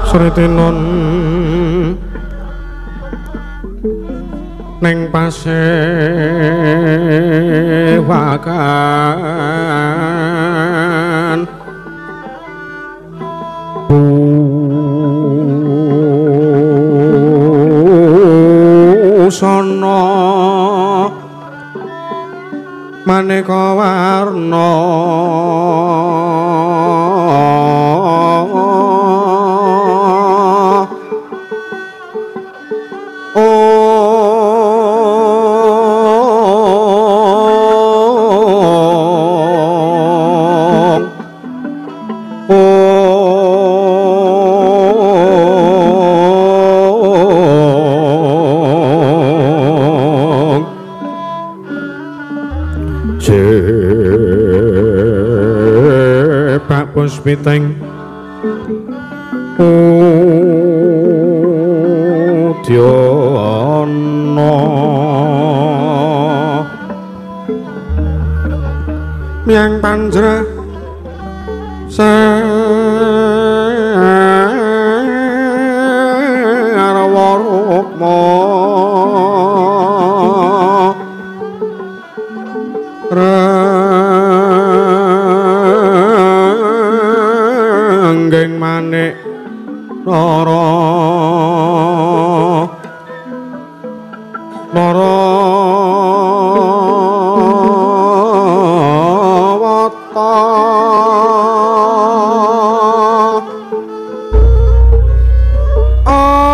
Sritinon ning pasewakan busana maneka warna Puspiteng udyana miang panjra sarwa rukma renggeng manik nara nara wata ana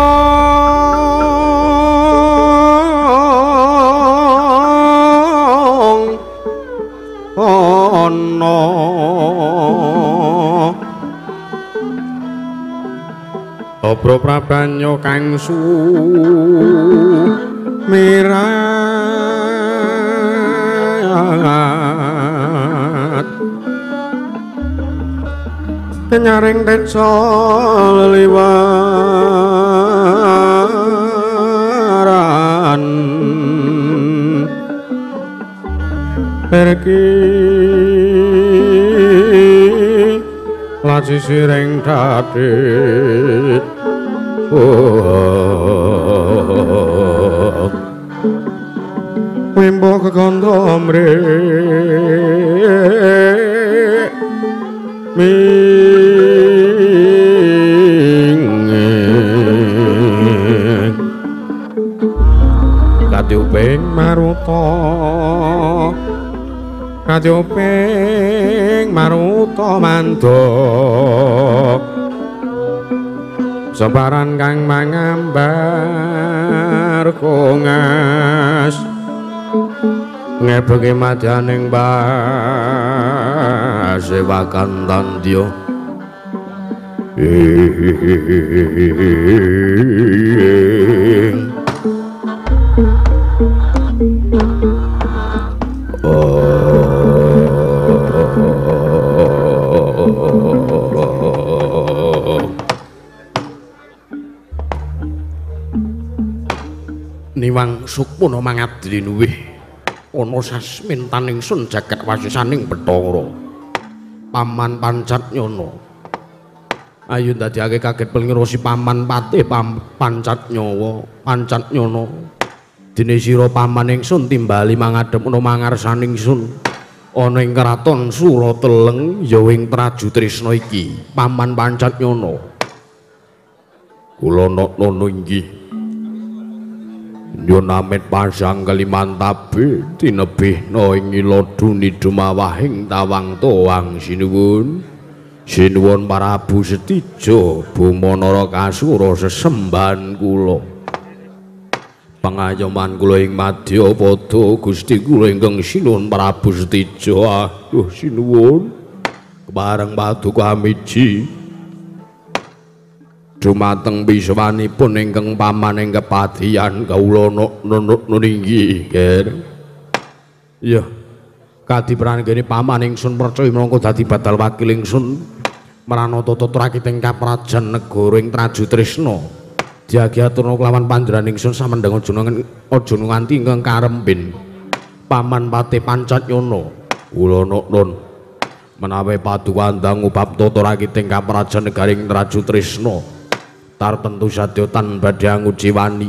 Obro prabanyo kang sumirat kenyaring teca liwaran pergi laci sireng dadi wimbo kegondo mrik ming katyuping maruta katyuping maruta mandok sebaran kang mangambar kongas ngebeki madyaning pasewakan tandya Niwang sukmana mangabdi luwih ana sasmintan ingsun jagat wasisaning Bathara Paman Pancatnyana. Ayo ndadekake kaget pengirosi Paman Patih Pancatnyawa Pancatnyana. Dene sira paman ingsun timbali mangadhep ana mangarsaning ingsun ana ing kraton Surateleng ya ing Traju Trisna iki Paman Pancatnyana. Kula nono inggih nyuwun amit pasang kalimantabe tinebihna ing iladuni dumawahing tawang towang sinuwun sinuwun Prabu Setija Boma Narakasura sesembahan kula pangayoman kula ing madya pada Gusti kula ingkang sinuwun Prabu Setija. Aduh sinuwun kepareng paduka amiji dumateng piswanipun ingkang paman ing kepadian kawula nunuk inggih. Iya kadiprangene paman ingsun percaya minangka dadi badal wakil ingsun mranata tata rakiting kaprajan negara ing Traju Trisna diagi aturna kelawan panjenengan ingsun samendheng aja nganti ingkang karempin Paman Patih Pancatnyana. Kula nuwun menawi paduka dangu bab tata rakiting kaprajan negara ing Traju Trisna Tartentu sadya tan badhe anguji wani.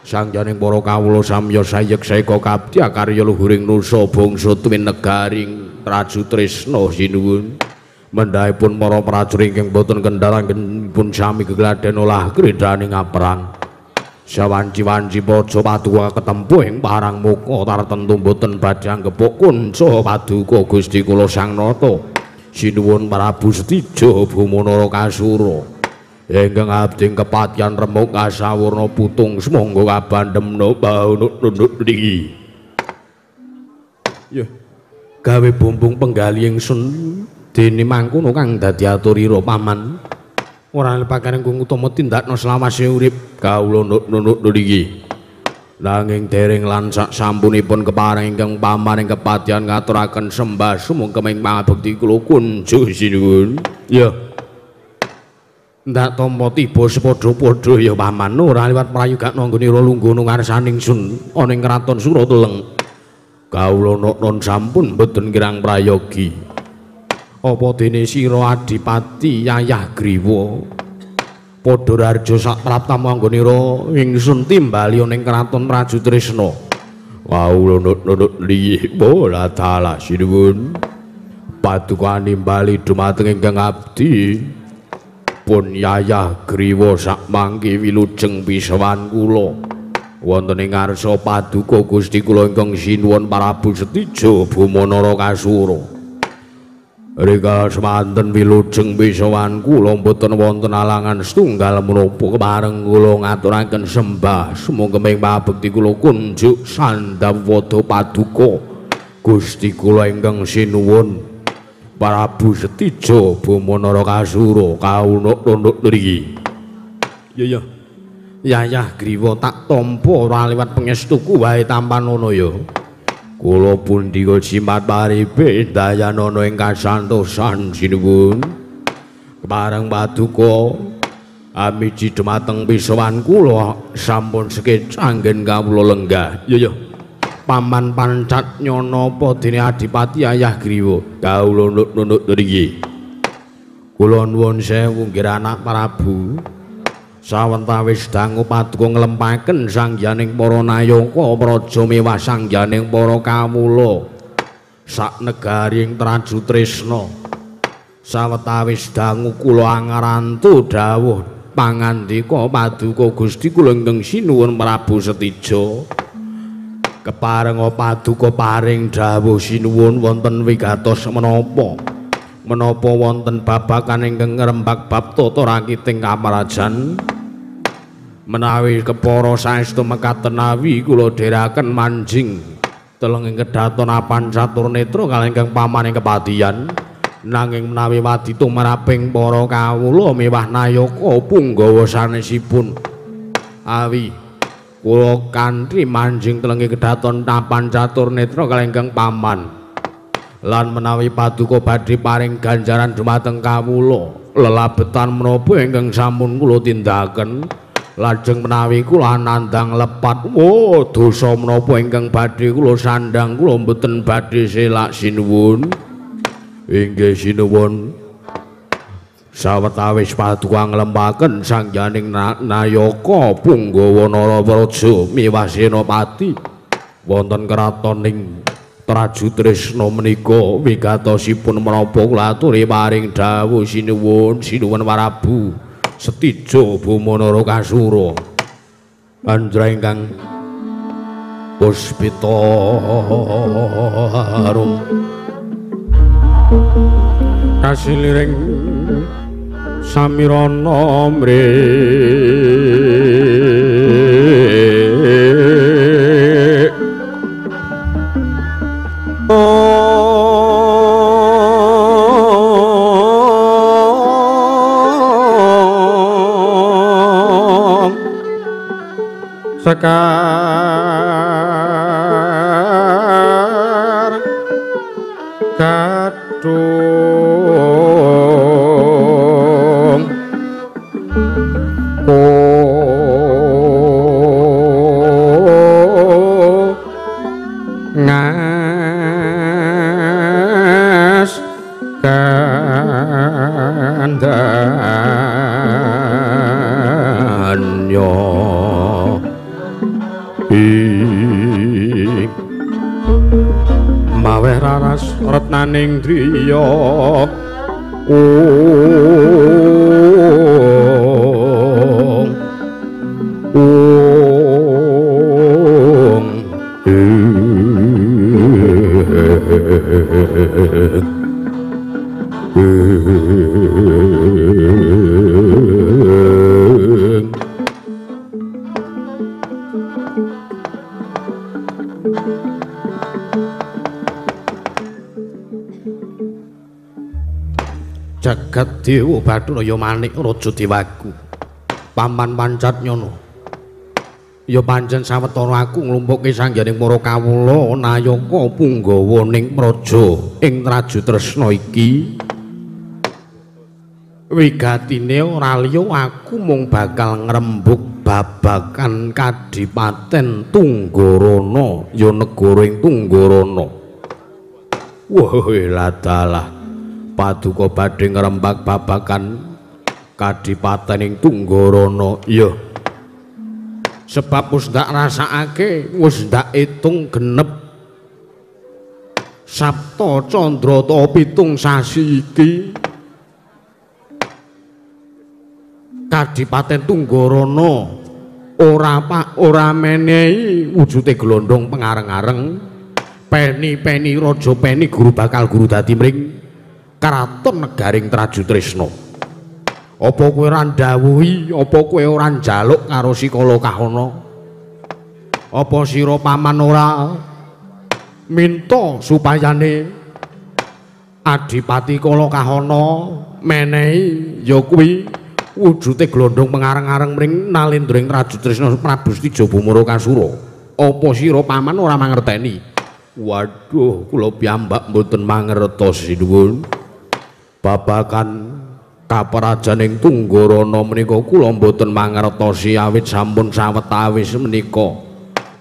Sangyaning para kawula samya sayek saeka kabdi akarya luhuring nusa bangsa tuwin negaring Traju Tresna sinuwun. Mendhahipun para prajurit ingkang boten kendhal anggenipun sami gegladen olah kridhaning aperang. Sawanci-wanci praja paduka ketempuh ing parang muka tartentu boten badhe anggepuk kunca paduka Gusti kula Sang Nata. Sinuwun Prabu Setija Bhuma Narakasura. Ingkang abdi kepatihan remuk kasawurna putung sumangga kabandemna baunuk-nunuk niki. Ya, gawe bumbung penggali ingsun dene mangkono kang dadi aturira paman. Ora lepakane kung utama tindakna selawase urip kawula nunuk niki. Nanging dereng lan sak sampunipun kepareng ingkang paman ing kepatihan ngaturaken sembah sumangga pangabekti kula kunjuh sinuwun. Ya. Ndak tampa tiba sepadha-padha ya paman, ora liwat prayugakna anggonira lungguh ngarsaning sun ana ing kraton Surateleng. Kawula non sampun boten kirang prayogi. Apa dene sira Adipati Yayah Griwa padha raharja sak praptamu anggonira ingsun timbali ana ing kraton Traju Tresna. Kawula nunut liyih bola dalah sinuwun. Paduka nimbali dumateng ingkang abdi pun Yayah Griwa sak mangke wilujeng pisawan kula wonten ing ngarsa paduka Gusti kula ingkang sinuwun Prabu Setija Bhuma Narakasura. Rikala semanten wilujeng pisawan kula mboten wonten alangan setunggal menapa kepareng kula ngaturaken sembah sumangga ing pabekti kula kunjuk sandhawada paduka Gusti kula ingkang sinuwun Prabu Setija Bhuma Narakasura kaunuk-unuk nriki. Ya ya. Yayah Griwa tak tampa ora liwat pangestuku wae tampanono ya. Kula pundhika jimat paripe dayanana ing kasantosan sinuwun. Kepareng paduka amiji dumateng pisawan kula sampun sekeca anggen kawula lenggah. Ya ya. Paman Pancat Nyana apa dene Adipati Yayah Griwa kawula nunut nriki. Kula nuwun sewu nggih anak Prabu. Sawentawis dangu paduka nglempaken sangyaning para nayaka praja mewah sangyaning para kawula sak negari ing Traju Tresna. Sawetawis dangu kula angarantu dawuh pangandika paduka Gusti kula ingkang sinuwun Prabu Setija. Keparenga paduka paring dawuh sinuwun wonten wigatos menapa menapa wonten babakan ingkang ngrembak bab tata rakiting kamrajan. Menawi kepara saestu mekaten awi kula dherekaken manjing teleng ing kedaton apan catur netra kalih ingkang paman ing kepatihan. Nanging menawi wadi tumraping para kawula mewah nayaka punggawa sanesipun awi kula kanthi manjing teleng ing kedaton apan catur netra kalih ingkang paman. Lan menawi paduka badhe paring ganjaran dumateng kawula lelabetan menapa ingkang sampun kula tindakaken, lajeng menawi kula nandhang lepat wo dosa menapa ingkang badhe kula sandhang kula mboten badhe selak sinuwun. Inggih sinuwun. Sawetawis paduka nglempaken sangyaning nayaka punggawa Narapraja miwah senopati wonten kraton ing Traju Tresna menika wigatosipun menapa kula aturi paring dawuh sinuwun sinuwun Prabu Setija Bhuma Narakasura. Andra ingkang puspita arum kasiliring samirana mrik sekar kadung ngas kandhar. Laras retnaning driya. Ong Jagat Dewa Bathara ya manik raja dewaku. Paman Pancat Nyono. Ya pancen sawetara aku nglumpukke sangyaning para kawula nayaka punggawa ning praja ing Traju Tresna iki. Wigatine ora liya aku mung bakal ngrembug babagan Kadipaten Tunggarana, ya negara ing Tunggarana. Wah, ladalah. Paduka badhe ngrembag babagan Kadipaten ing Tunggarana. Iya. Sebab wis ndak rasakake, wis ndak itung genep Sabta Candra ta 7 sasi iki. Kadipaten Tunggarana ora pak ora menehi wujude glondong pengareng-areng. Peni-peni raja peni guru bakal guru dadi mring karaton negaring Traju Tresna. Apa kowe ora ndhawuhi, apa kowe ora njaluk karo si Kala Kahana? Apa sira paman ora minta supayane Adipati Kala Kahana menehi ya kuwi wujude glondong pengareng-areng mring nalendra ing Traju Tresna Prabu Setija Bumara Kasura? Apa sira paman ora mangerteni? Waduh, kula piyambak mboten mangertos sinuwun. Babagan kaprajaning Tunggarana menika kula mboten mangertosi awit sampun sawetawis menika.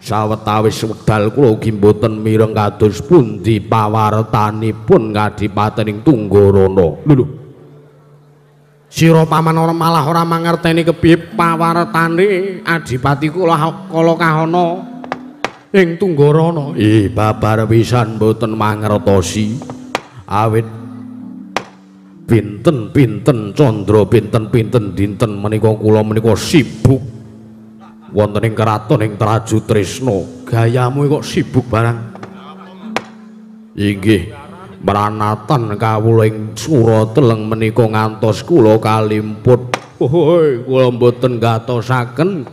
Sawetawis wekdal kula ugi mboten mireng kados pundi pawartanipun kadipaten ing Tunggarana. Lho lho. Sira paman ora malah ora mangerteni kepiye pawartane Adipati kula Kala Kahana ing Tunggarana. Ih, babar pisan mboten mangertosi awit pinten-pinten candra pinten-pinten dinten menika kula menika sibuk wonten ing keraton ing Traju Tresna. Gayamu kok sibuk barang. Inggih, mranatan kawula ing Surateleng menika ngantos kula kalimput. Hoi, kula mboten gatosaken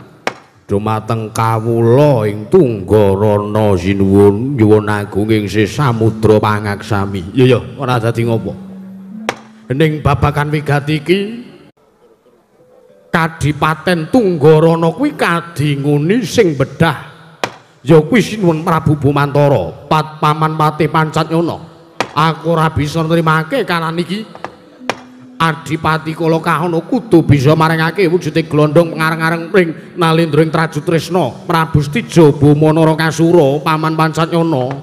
dumateng kawula ing Tunggarana sinuwun nyuwun agung ing samudra pangaksami. Iya ya, ora dadi ngopo. Ning babagan wigati iki Kadipaten Tunggarana kuwi kadinguni sing bedah ya kuwi Sinuwun Prabu Bumantara, Pat Paman Patih Pancat Nyono. Aku ora bisa nrimake kanan iki. Adipati Kala Kahana kudu bisa maringake wujude glondong pengareng-areng ring nalendra ing Traju Tresna Prabu Setija Bumana Kasura Paman Pancat Nyono.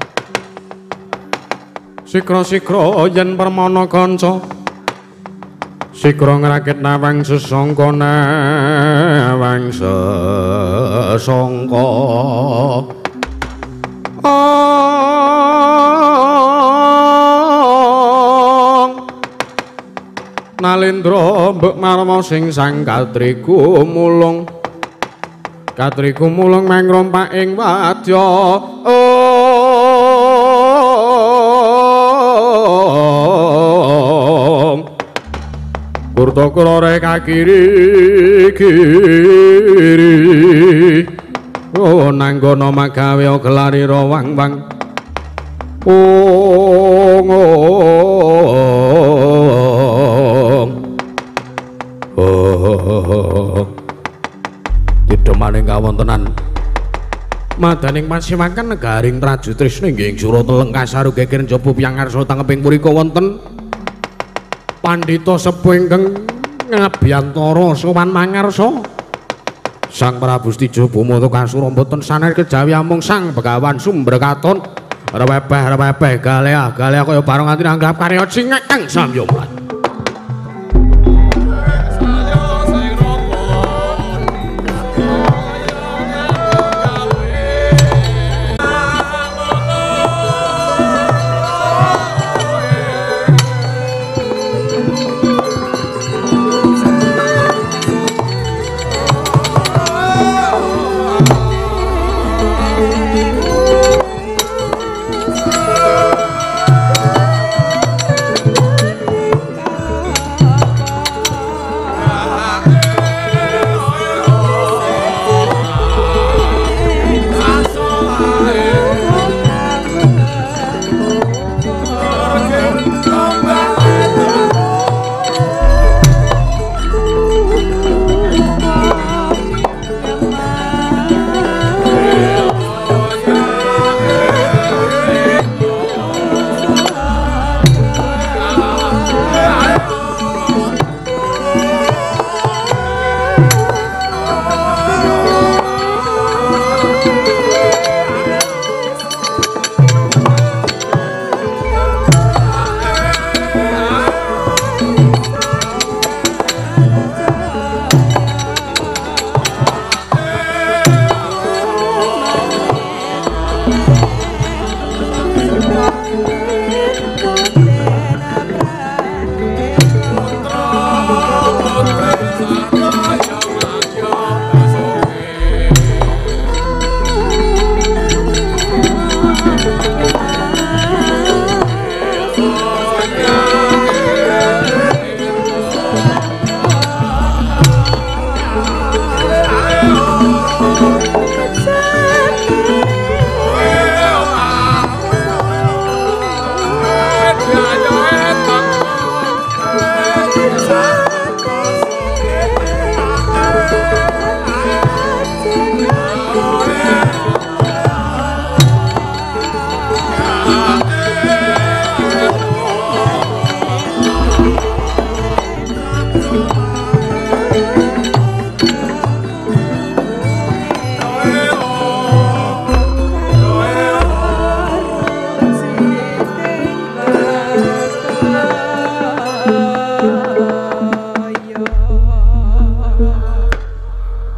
Sikra-sikra yen permana kanca sikra ngrakit nawang sesangka nawang sesangka. Nalendra mbek marma sing sang katriku mulung, katriku mulung mangrompak ing wadya. Kurta krore kakiri kiri. Oh nanggono magawe gelari rawang-wang. Ong oh. Didemaning kawontenan madaning pasiwakan negaring Traju Tresna inggih ing Surateleng kasaru geger njaba piyang ngarsa tangeping mrika wonten pandhita sepuh ingkang ngabiyantara sowan mangarsa. Sang Prabu Setija Bumana Kasura mboten sanes kejawi amung Sang Begawan Sumber Katon rewebeh-rewebeh galea-galea kaya barang nganti nanggap karya cingek kang samya mlat.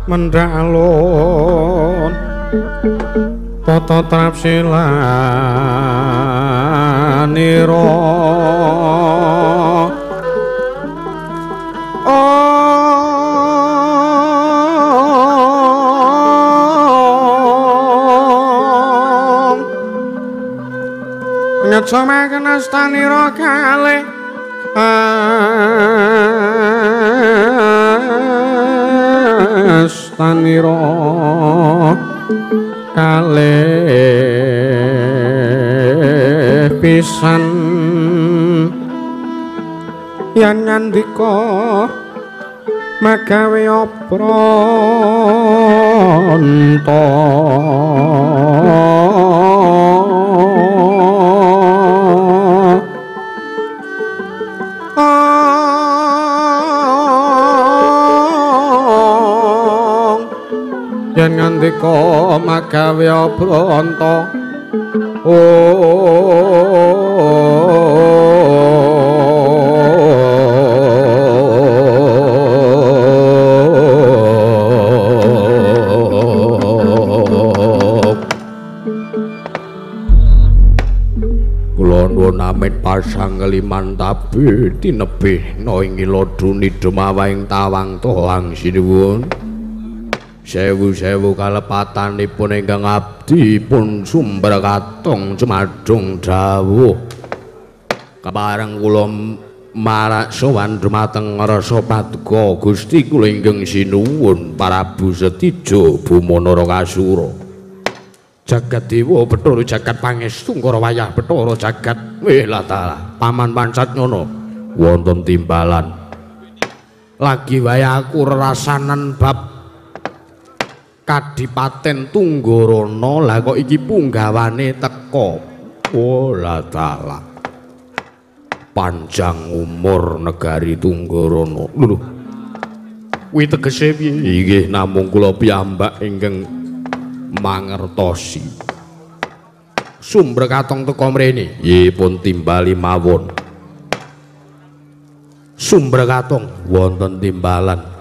Mendhak alun tata trapsilanira. Ngecomaken astanira kalih astanira kalih pisan yen ngandika magawe opranta. Yen ngandika magawe opranta kula nuwun amit pasang keliman tabi tinebih no ing loduni dumawahing tawang tohang sinuwun. Sewu-sewu kalepatanipun ingkang abdi pun Sumber Katong jumadung dawuh. Kepareng kula marak sowan dumateng rasa paduka Gusti kula ingkang sinuwun Prabu Setija Boma Narakasura. Jagat Dewa Bathara jagat pangestu ngara wayah Bathara jagat welatala paman Pancatnyana wonten timbalan. Lagi wae aku rerasanan bab Kadipaten Tunggarana, lah kok iki punggawane teka. Oh la dalah. Panjang umur negari Tunggarana. Lho kuwi tegese piye? Inggih namung kula piyambak ingkang mangertosi. Sumber Katong teka mrene. Nggih pun timbali mawon. Sumber Katong wonten timbalan.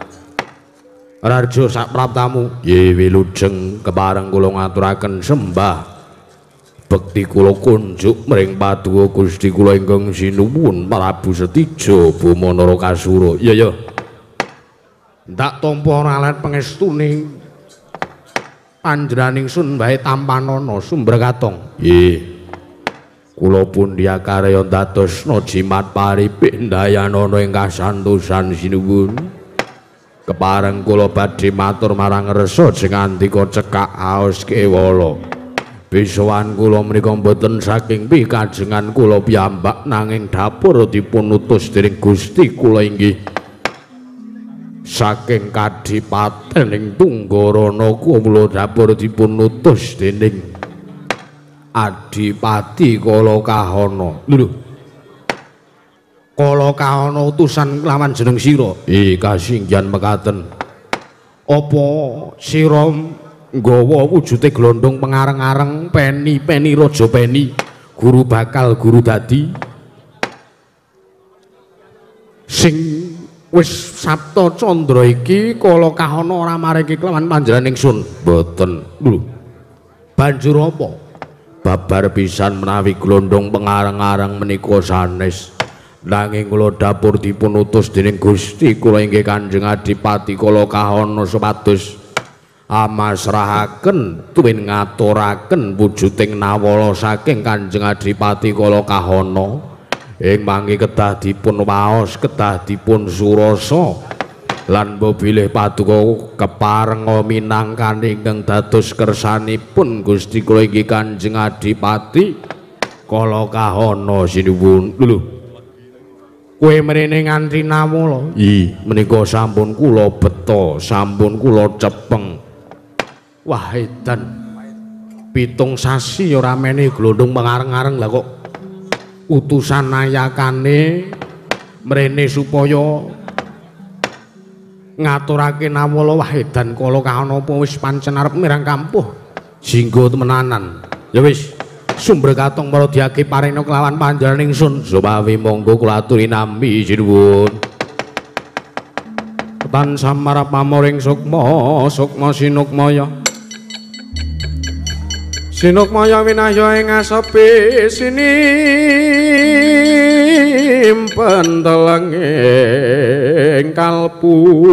Raja sak praptamu nggih wilujeng kepareng kula ngaturaken sembah bekti kula kunjuk mring paduka Gusti kula ingkang sinuwun Prabu Setija Boma Narakasura. Iya ya. Ndak tampa ora alet pangestune panjenenganing sun bae tampanana Sumber Katong. Nggih. Kula pundi akarya dadosna jimat paripik ndayanana ing kasantosan sinuwun. Kepareng kula badhe matur marang resa jengandika cekak aos kewala. Besowan kula menika mboten saking pikajengan kula piyambak nanging dapur dipun utus dening Gusti kula inggih saking kadipaten ing Tunggarana kula dapur dipun utus dening Adipati Kalakahana. Lho Kala kahana utusan lawan jeneng sira. Kasinggihan mekaten. Apa sira nggawa wujude glondhong pengareng-areng peni-peni raja peni, guru bakal guru dadi sing wis Sabta Candra iki kala kahana ora mareki kelawan panjenengan ingsun? Mboten. Lho. Banjur apa? Babar pisan menawi glondhong pengareng-areng menika sanes. Nanging kula dapur dipun utus dening Gusti kula inggih Kanjeng Adipati Kalakahana supados amasrahaken tuwin ngaturaken wujuding nawala saking Kanjeng Adipati Kalakahana ing mangke kedah dipun waos, kedah dipun surasa lan bilih paduka keparenga minangkani ingkang dados kersanipun Gusti kula inggih Kanjeng Adipati Kalakahana sinuwun. Lho kowe mrene nganti nawala? Ih, menika sampun kula beta, sampun kula cepeng. Wah edan. 7 sasi ora mene glondhong pengareng-areng lah kok utusan ayakane mrene supaya ngaturake nawala. Wah edan Kalakahana apa wis pancen arep mirang kampuh jinggo temenanan. Ya wis Sumber Katong para diake parena kelawan panjenengan ingsun. Supawi monggo kula aturi nampi sinuwun. Tan samara pamoring sukma, sukma sinukmaya. Sinukmaya winahya ing asepi sinimpen telenging kalpu.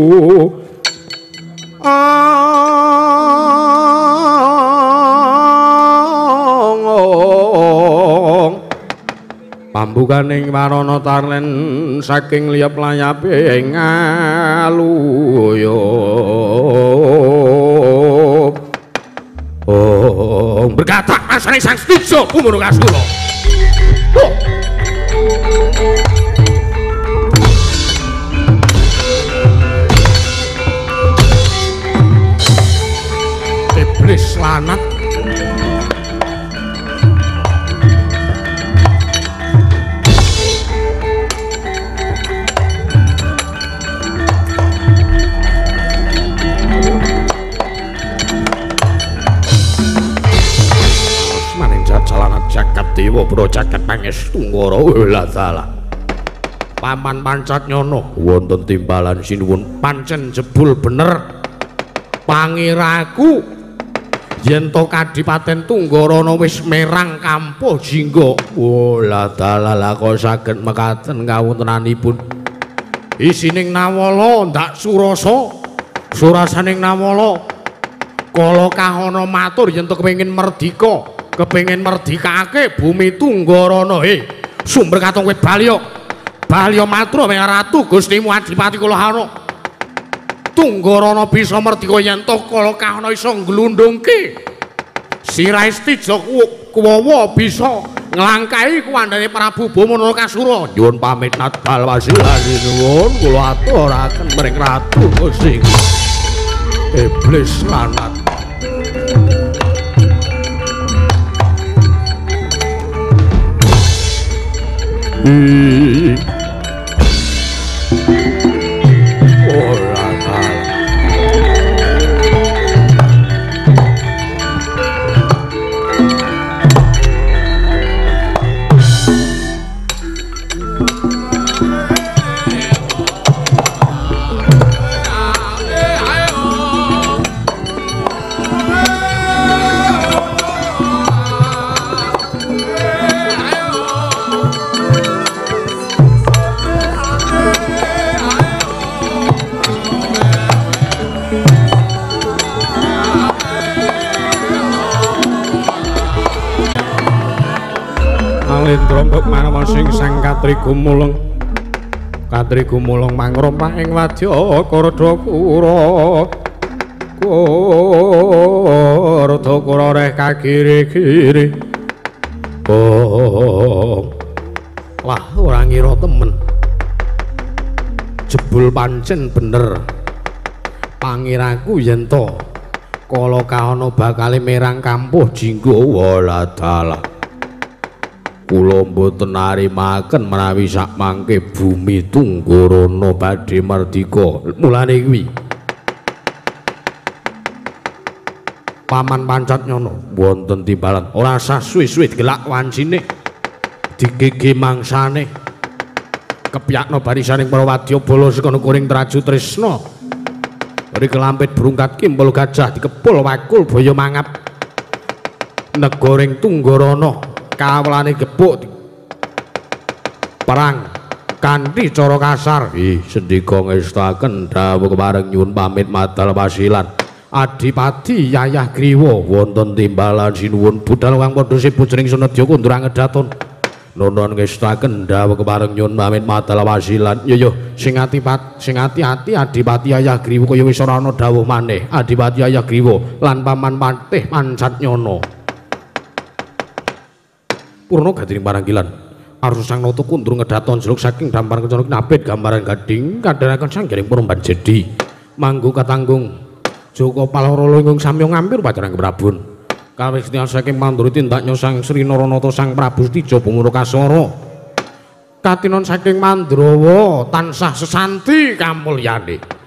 Pambukaning warana tarlen saking liyep layape ngaluyup. Oh, berkata asane Sang Setija Bumurukasura. Oh. Iblis lanat. Jagat Dewa bro jagat Pangestu Ngara dalah. Paman Pancat Nyono wonten timbalan sinuwun pancen jebul bener pangiraku yen to Kadipaten Tunggarana wis merang kampuh jingga. Olah dalah lah kok saged mekaten kawontenanipun. Isining Nawala ndak surasa, surasaning Nawala kala kahana matur yen to kepengin merdika, kepengin merdikake bumi Tunggarana. He, sumber katon kowe balya. Balya matur marang Ratu Gustimu Adipati Kulahana. Tunggarana bisa merdika yen to kala kahana iso nglundungke sirahe Setija Kuwawa bisa nglangkahi kuwandane Prabu Bama Narakasura. Nyuwun pamit nadal wasilah nuwun kula aturaken mring Ratu Gusti. Iblis lanat. Ora salah. Alendra mbok manawa sing sang katri gumulung. Katri gumulung mangrompak ing wadya Kardakura. Kardakura reh kagiri-giri. Oh. Wah, ora ngira temen. Jebul pancen bener. Pangiraku yen to kala kahana bakale merang kampuh jingga. Walah dalah. Kula mboten narimaken menawi sakmangke bumi Tunggarana badhe merdika. Mulane kuwi Paman Pancat Nyono wonten timbalan ora sah suwe-suwe digelak wancine, digege mangsane, kepyakno barisaning para wadya bala saka kuring traju tresna. Ri kelampit brungkat kimpul gajah dikepul wakul baya mangap. Negaring Tunggarana kawulane gepuk perang kanthi cara kasar. Ih, sendika ngestaken dawuh kepareng nyuwun pamit madal wasilan. Adipati Yayah Griwa wonten timbalan sinuwun budal kang padha sibuk jroning sanadya kondur angedaton. Nuwun ngestaken dawuh kepareng nyuwun pamit madal wasilan. Yo yo sing ati-ati sing ati-ati Adipati Yayah Griwa kaya wis ora ana dawuh maneh. Adipati Yayah Griwa lan Paman Patih Pancat Nyono. Purna gading parangkilan Arsa sang nata kundur ngedaton jeluk saking dampar kencana kinabet gambaran gading kadharaken sang jaring purumban jedi manggu katanggung Joko Paloro lunggung samya ngampir pacarang Prabun kawis saking mandura tindaknya sang Sri Naranata sang Prabu Setija Bumurukasara katinon saking Mandrawa tansah sesanti kamulyane.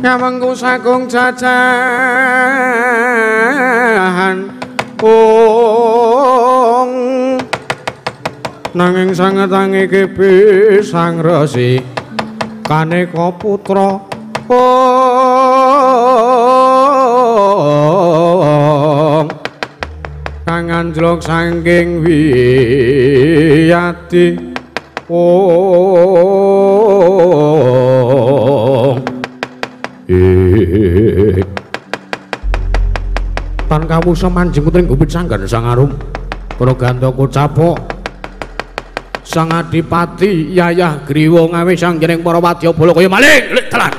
Kawengku sagung jajahan ong nanging sangetange kebi Sang Resi kaneka putra ong kang anjlok saking wiyati ong. Tan kawusa manjing putring gupit sanggan sang arum para gandaka capok sang adipati yayah griwa ngawe sang jeneng para wadyabala kaya maling lek telan.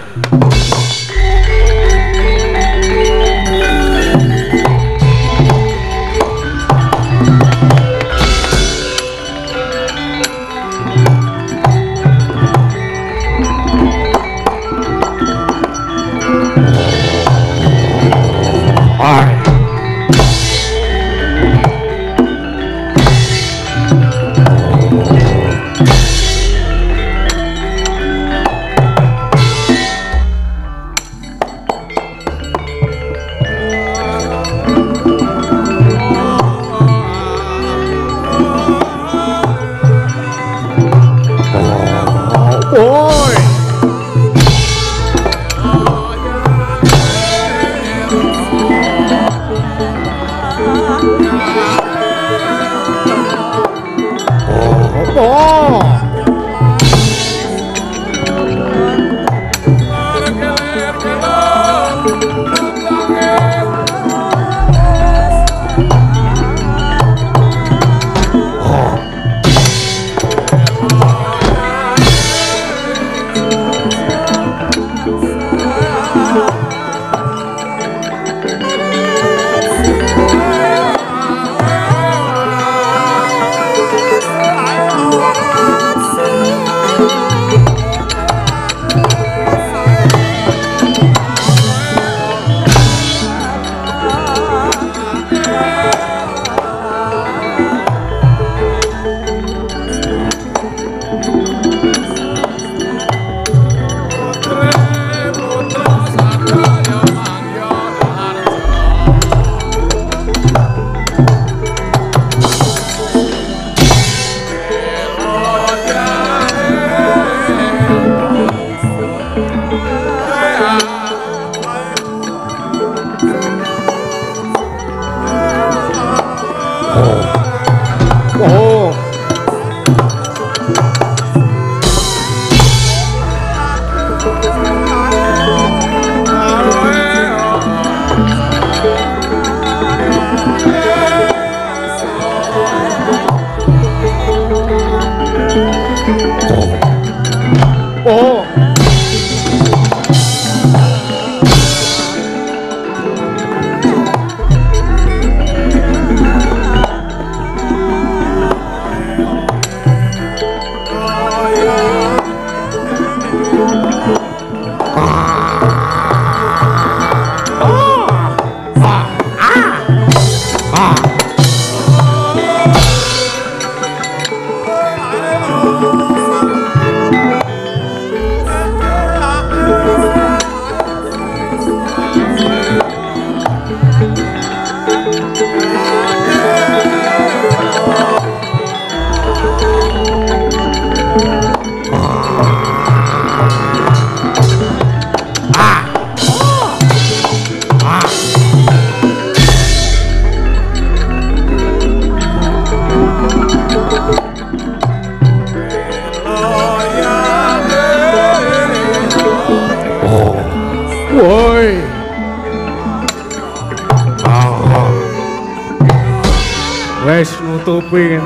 Wes nutupi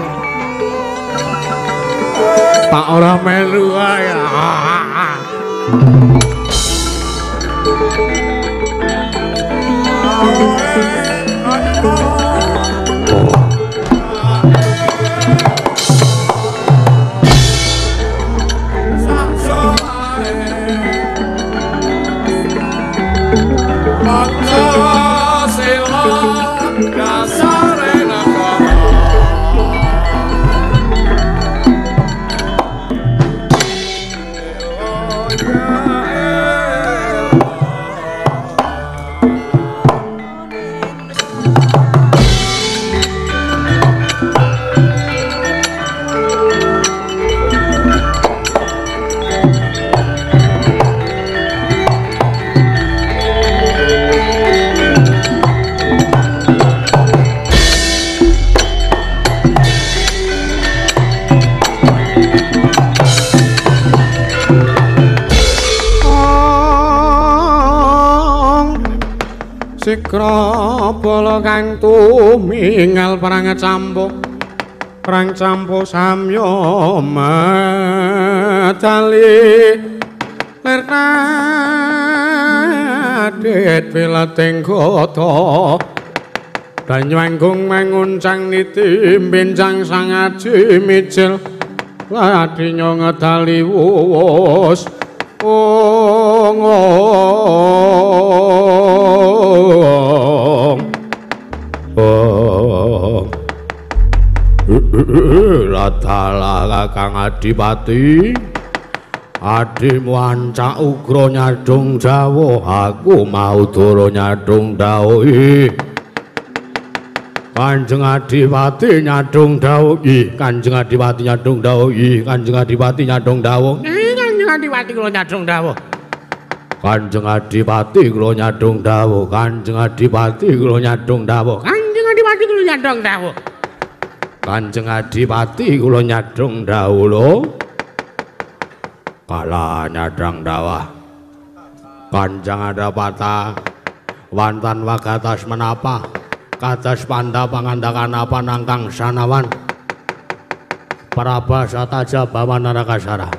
tak ora melu ae. Yeah. Sikra bala kang tumingal perang campuh perang campuh samya medali lir nadit wilating kota banyu anggung manguncang niti mbincang sang aji mijil ladinya ngedali wus ong ong ladalah Kakang Adipati adimu ancak ugra nyadong jawah aku mau dara nyadong dawuh Kanjeng Adipati nyadong dawuh Kanjeng Adipati nyadong dawuh Kanjeng Adipati nyadong dawuh Kanjeng Adipati kula nyadong dawuh Kanjeng Adipati kula nyadong dawuh Kanjeng Adipati kula nyadong dawuh Kanjeng Adipati kula nyadong dawuh Kanjeng Adipati kula nyadong dawuh lho kala nyadang dawah Kanjeng Adipata wantan wagatas menapa kados panda pangandakan apa nangkang sanawan Prabasa Taja Bawa Narakasara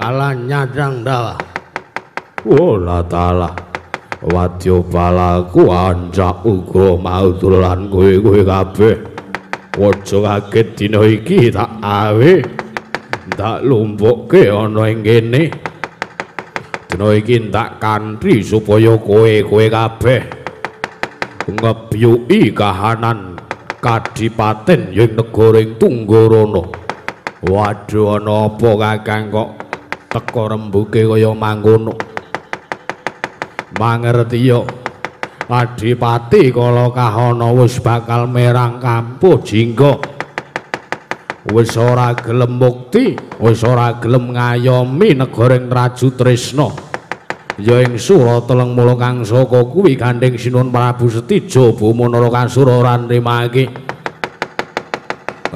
kala nyadang dawah oh la taala wadya balaku ancak uga mau tulan kowe-kowe kabeh aja kaget dina iki tak awe tak lumpukke ana ing kene dina iki tak kanthi supaya kowe-kowe kabeh ngebyuki kahanan kadipaten ing negara ing Tunggarana. Waduh ana apa Kakang kok teka rembuke kaya mangkono. Mangerti ya Adipati kala kahana wis bakal merang kampuh jingga. Wis ora gelem mukti, wis ora gelem ngayomi negara ing Traju Tresna. Ya ing Surata Teleng Mula kang saka kuwi gandeng Sinuwun Prabu Setija Boma Narakasura ora nrimake.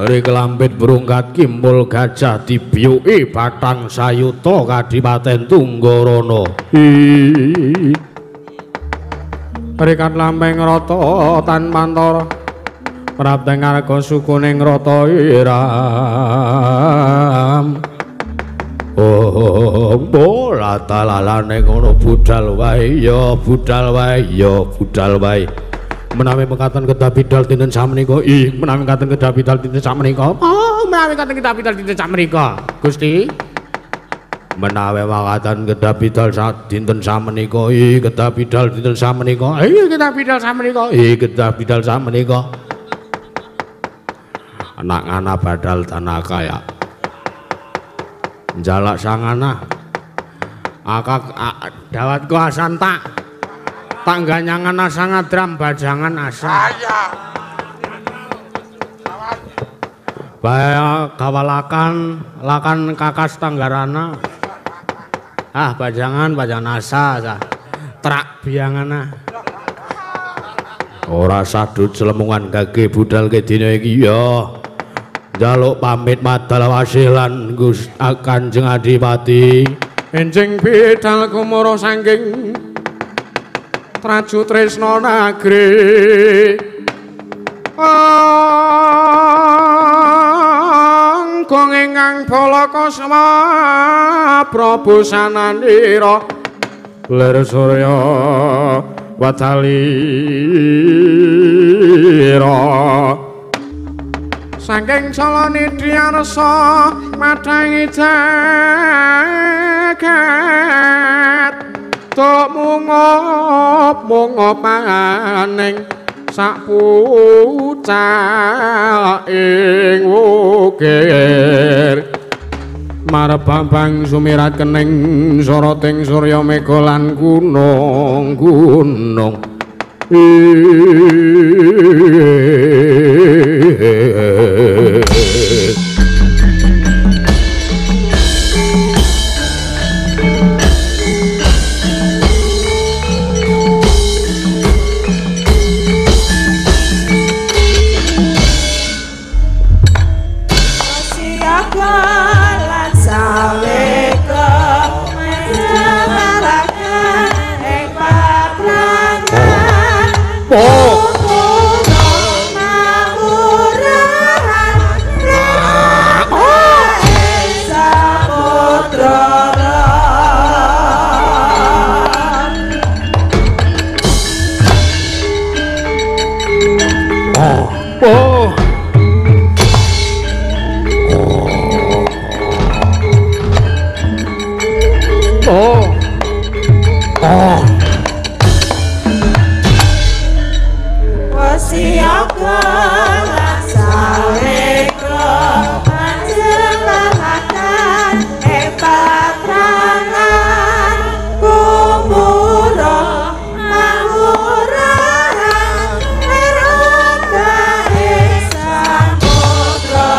Ri kelampit brungkat kimpul gajah dibyuki batang sayuta kadipaten Tunggarana. Rikat lampeng rata tan pantara prapteng arga sukuning rata iram. Oh, bola talalane ngono budal wae ya budal wae ya budal wae. Menawi mekaten kedah bidal dinten samenika ih menawi mekaten kedah bidal dinten samenika oh menawi mekaten kedah bidal dinten samenika Gusti menawi mekaten kedah bidal dinten samenika ih kedah bidal dinten samenika ih kedah bidal samenika ih kedah bidal samenika anak ana badal tanaka ya njalak sangana akak dawatku asan tak tangganyangan asangadram bajangan asa baya kawalakan lakan kakas tanggarana ah bajangan bajangan asa trak biangana ora sadut selemungan gage budal ke dina iki ya njaluk pamit madal wasilan Gusti Kanjeng Adipati enjing bidal kumara saking Traju Tresna Nagri angkong ingkang balaka sema Prabu sananira lir surya wadalira saking Jalanidhi arsa madhangi jagat tok mungop mungopaning sak pucak ing wukir marebambang sumirat kening soroting surya mega lan gunung-gunung. Oh. Oh. Oh. Oh. Wasiaga saleka panjenengan ing paprangan kumura mangurahan lerota ing samudra.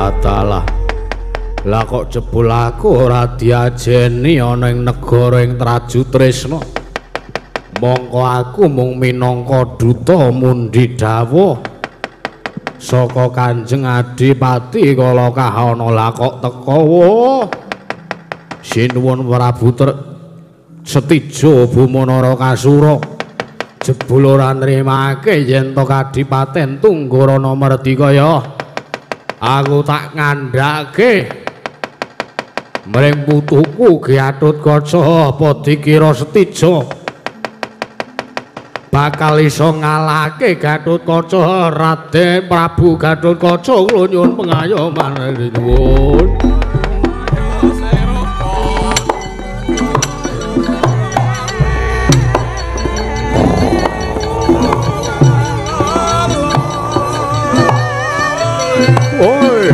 Dalah dalah. Lah kok jebul aku ora diajeni ana ing negara ing Traju Tresna. Mongko aku mung minangka duta mundi dawuh saka Kanjeng Adipati kala kahana. Lah kok teka wo Sinuwun Prabu Setijo Buma Narakasura jebul ora nrimake yen to Kadipaten Tunggarana Merdika ya. Aku tak ngandhake mring putuku Gatotkaca apa dikira Setijo bakal iso ngalahke Gatotkaca. Raden Prabu Gatotkaca kula nyuwun pengayoman nyuwun. Oi.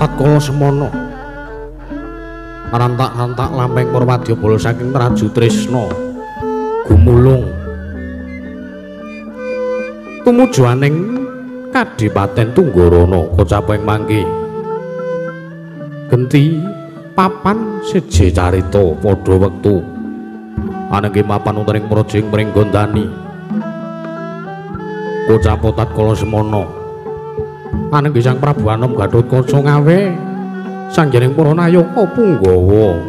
Tatkala semana rantak-rantak lampeng para wadyabala saking Traju Tresna gumulung tumuju aning Kadipaten Tunggarana kocap ing mangke genti papan seje carita padha wektu anengge mapan wonten ing praja ing Pringgondani kocap tatkala semana anengge Sang Prabu Anom Gathotkaca ngawe sangjaning para nayaka punggawa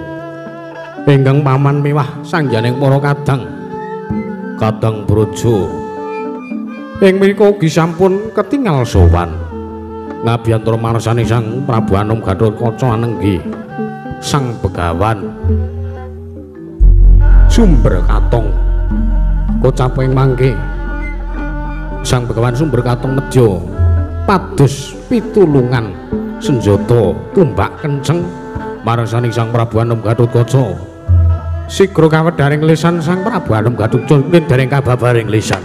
ingkang paman miwah sangjaning para kadang kadang braja ing mriku ugi sampun ketingal sowan ngabiyantara marsani Sang Prabu Anom Gathotkaca anengge Sang Begawan Sumber Katong kocap ing mangke Sang Begawan Sumber Katong nedya pados pitulungan senjata tumbak kenceng marasani Sang Prabu Anom Gathotkaca sigra kawedharing lisan Sang Prabu Anom Gathotkaca dereng kababaring lisan.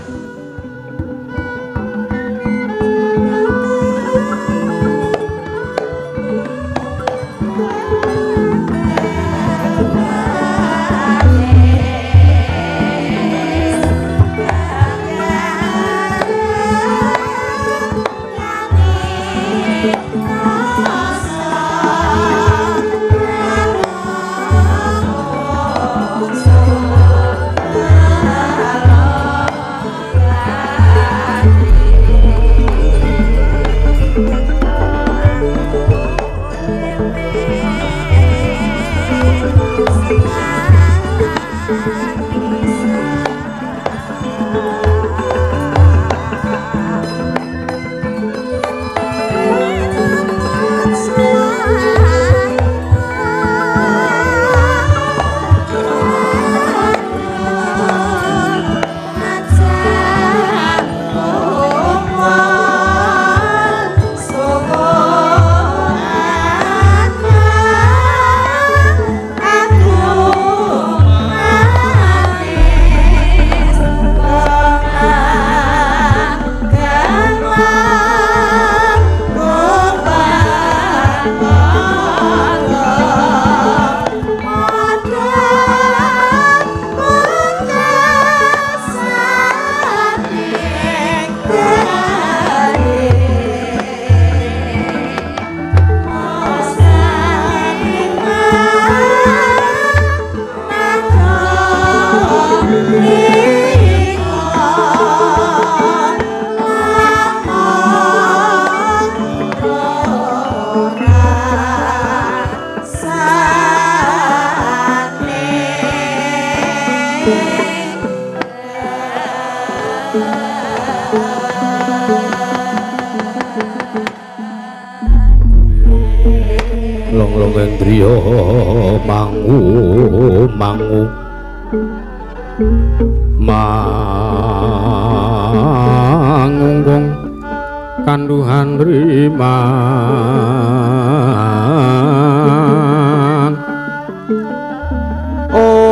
Long-long endriya mangu mangu mangunggung kanduhan riman oh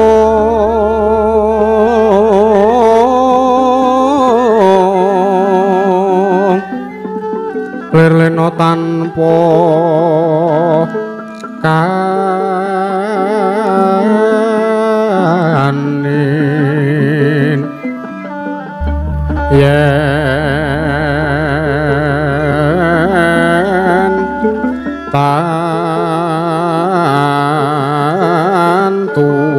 lir lena tanpa kanin yen tan tulusa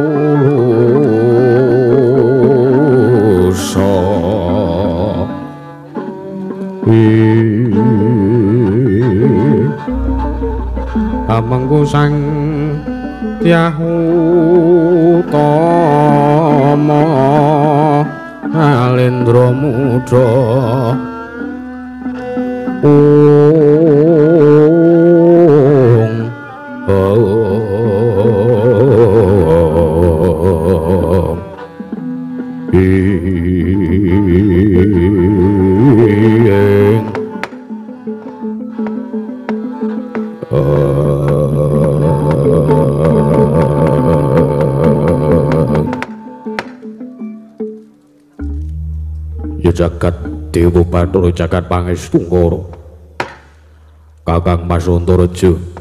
amengku sang Tyahutama Alendra muda ung ing ya jagat Dewa Bathara jagat Pangestungkara Kakang Mas Antareja.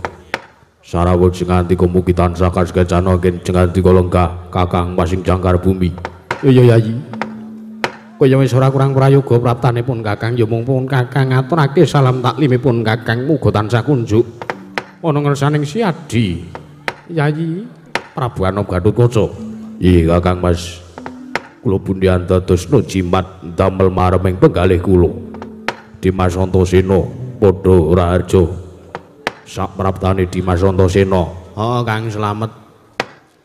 Sarawuh jengandika mugi tansah kasgecana jengandika lenggah Kakang Mas ing jangkar bumi. Iya Yayi. Kaya wis ora kurang prayoga praptanipun Kakang ya mung pun Kakang ngaturake salam taklimipun Kakang muga tansah kunjuk ana ngersaning Siadi. Yayi Prabu Anom Gatotkaca. Iya Kakang Mas. Kula pundi andadosna jimat damel marem ing penggalih kula. Dimas Antasena padha raharja. Sak praptane Dimas Antasena. Oh Kang slamet.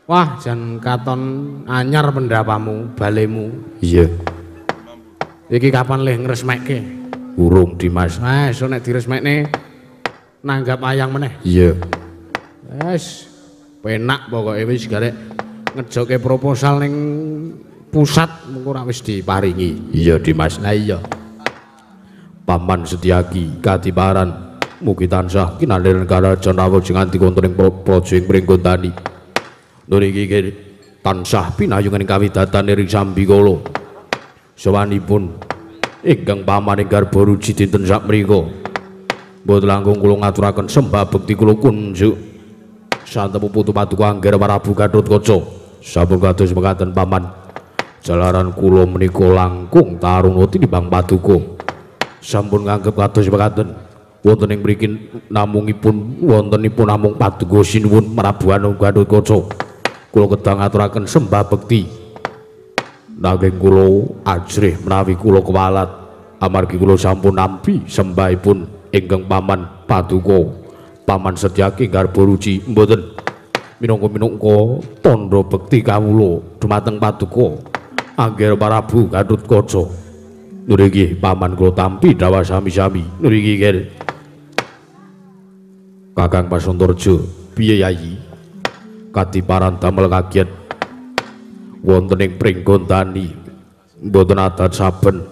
Wah jan katon anyar pendapamu, balemu. Iya. Iki kapan leh ngresmekke? Urung Dimas. Wah, iso nek diresmekne nanggap ayang meneh. Iya. Wis penak pokoke wis garek ngejoke proposal ning pusat mengko ora wis diparingi. Iya Dimas. Lah iya. Paman Setyaki kadiparan mugi tansah kinandhil negara rawuh jengandika wonten ing praja ing Pringgondani. Nur iki tansah pinayungan ing kawidatan ing sambikala. Sowanipun ingkang paman ing garba ruji dinten sakmenika. Mboten langkung kula ngaturaken sembah bekti kula kunjuk. Santepu putu paduka Angger Prabu Gatotkaca. Sampun kados mekaten paman. Jalaran kula menika langkung taruna tinimbang paduka. Sampun nganggep kados mekaten. Wonten ing mriki namungipun wontenipun namung paduka sinuwun Prabu Anom Gatotkaca. Kula kedah ngaturaken sembah bekti. Nanging kula ajrih menawi kula kewalat amargi kula sampun nampi sembahipun ingkang paman paduka Paman Setyaki garba ruci mboten minangka-minangka tandha bekti kawula dumateng paduka Angger Prabu Gatotkaca. Nuriki paman kula tampi dhawah sami-sami. Nuriki ger Kakang Pasuntarja piye Yayi kadiparan damel kaget wonten ing Pringgondani mboten adat saben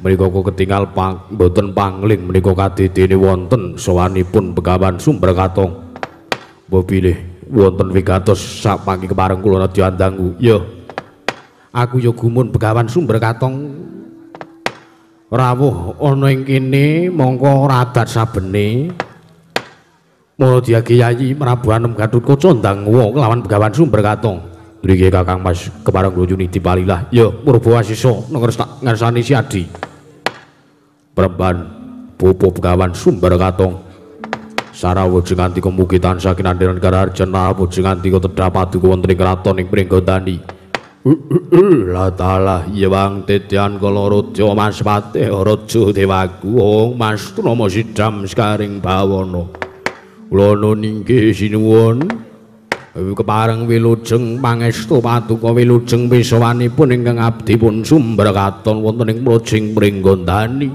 menika ketingal mboten pangling menika kadidene wonten sowanipun Begawan Sumber Katong. Mbok bilih wonten wigatos sapangki kepareng kula nedya andangu. Ya aku ya gumun Begawan Sumber Katong rawuh ana ing kene mongko ora adat sabene. Mula diagi Yayi Prabu Anom Gatotkaca ndang kelawan Begawan Sumber Katong. Ngriki Kakang Mas kepareng kula nyuni dipalilah. Ya Purba Wasisa ngersani Siadi. Premban Bapa Begawan Sumber Katong. Sarawuh jengandika mugi tansah kinandhiran karaharjan rawuh jengandika tedhak paduka wonten ing kraton ing Pringgondani. La talah yewang titian kala raja Mas Patih raja dewaku Mas Tunama sidam sekaring bawana. Kula nunggih sinuwun kepareng wilujeng pangestu paduka wilujeng pisawanipun ingkang abdi pun Sumber Katon wonten ing mlojing Pringgondani.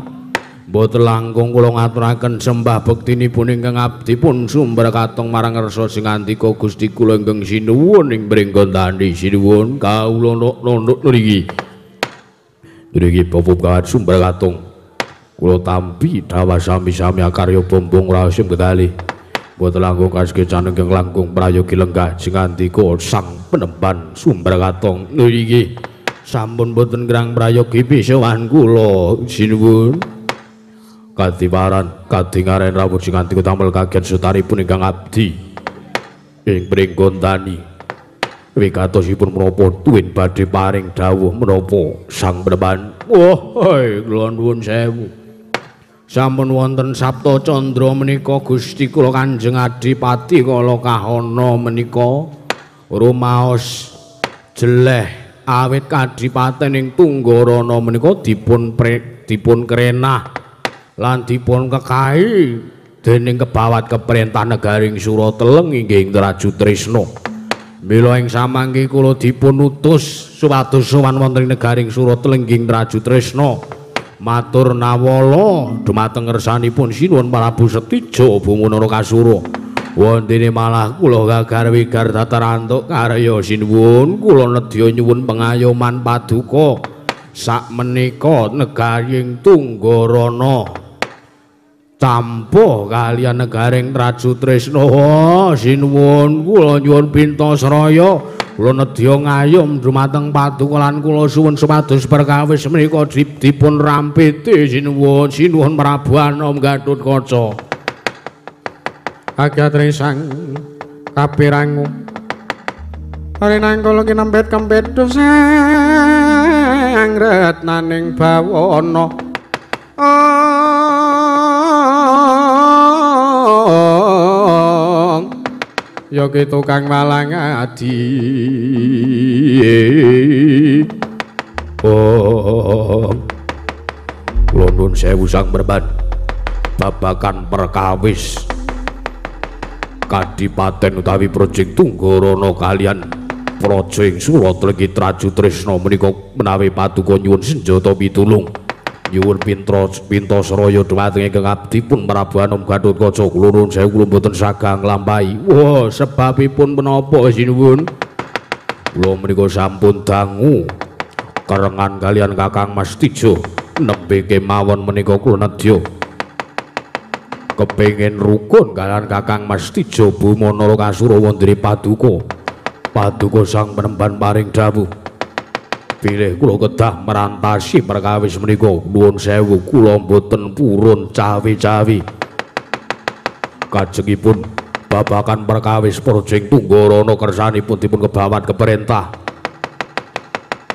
Mboten langkung kula ngaturaken sembah bektinipun ingkang abdi pun Sumber Katong marang ngersa sing andika Gusti kula ingkang sinuwun ing Pringgondani. Sinuwun kawula nunduk nriki. Nriki Bapak Begawan Sumber Katong. Kula tampi dhawah sami-sami akarya bombong raosing kekalih. Mboten langkung kasgecan ingkang langkung prayogi lenggah sing andika Sang Penemban Sumber Katong. Niki sampun boten kirang prayogi pisowan kula sinuwun. Kadiparan kadingaren rawuh sing andika damel kagian sutaripun ingkang abdi ing Pringgondani. Wigatosipun menapa tuwin badhe paring dawuh menapa Sang Penemban? Wah, kula nuwun sewu. Sampun wonten Sapta Candra menika Gusti kula Kanjeng Adipati kala kahana menika rumaos jeleh awit kadipaten ing Tunggarana menika dipun krenah lan dipun kekahi dening kebawat keperintah negaring Surateleng inggih Traju Trisna. Mila ing samangke kula dipun utus supados sowan wonten ing negaring Surateleng inggih Traju Trisna. Matur nawala dumateng ngersanipun Sinuwun Prabu Setija Bhuma Narakasura. Wontene malah kula gagar wigar datar antuk karya sinuwun kula nedya nyuwun pengayoman paduka sakmenika negaring Tunggarana campuh kaliyan negaring Traju Trisna. Sinuwun kula nyuwun pintasraya. Kula nedya ngayom dumateng paduka lan kula suwun supados perkawis menika dipun rampiti sinuwun. Sinuwun Prabu Anom Gatotkaca. Kagiatri sang kapirangu Rinangkala kinempit kempit sang retnaning bawana. Ya ki tukang walang adi. Oh. Kula nuwun sewu Sang Perban. Babagan perkawis Kadipaten utawi Projeng Tunggarana kalian Praja ing Suratlengi Traju Tresna menika menawi paduka nyuwun senjata pitulung. Nyuwun pintasraya dhumateng ingkang abdi pun Prabu Anom Gatotkaca. Kula nuwun sewu kula mboten saged nglampahi. Wah, sebabipun menapa sinuwun? Kula menika sampun dangu kerengan kalian Kakang Mas Tejo nembe kemawon menika kula nedya kepengin rukun kalian Kakang Mas Tejo Buma Narakasura wondene paduka. Paduka Sang Penemban paring dawuh bilih kula kedah merantasi perkawis menika. Nuwun sewu kula mboten purun cawi-cawi. Kajengipun babagan perkawis Projeng Tunggarana kersanipun dipun kebawan keperintah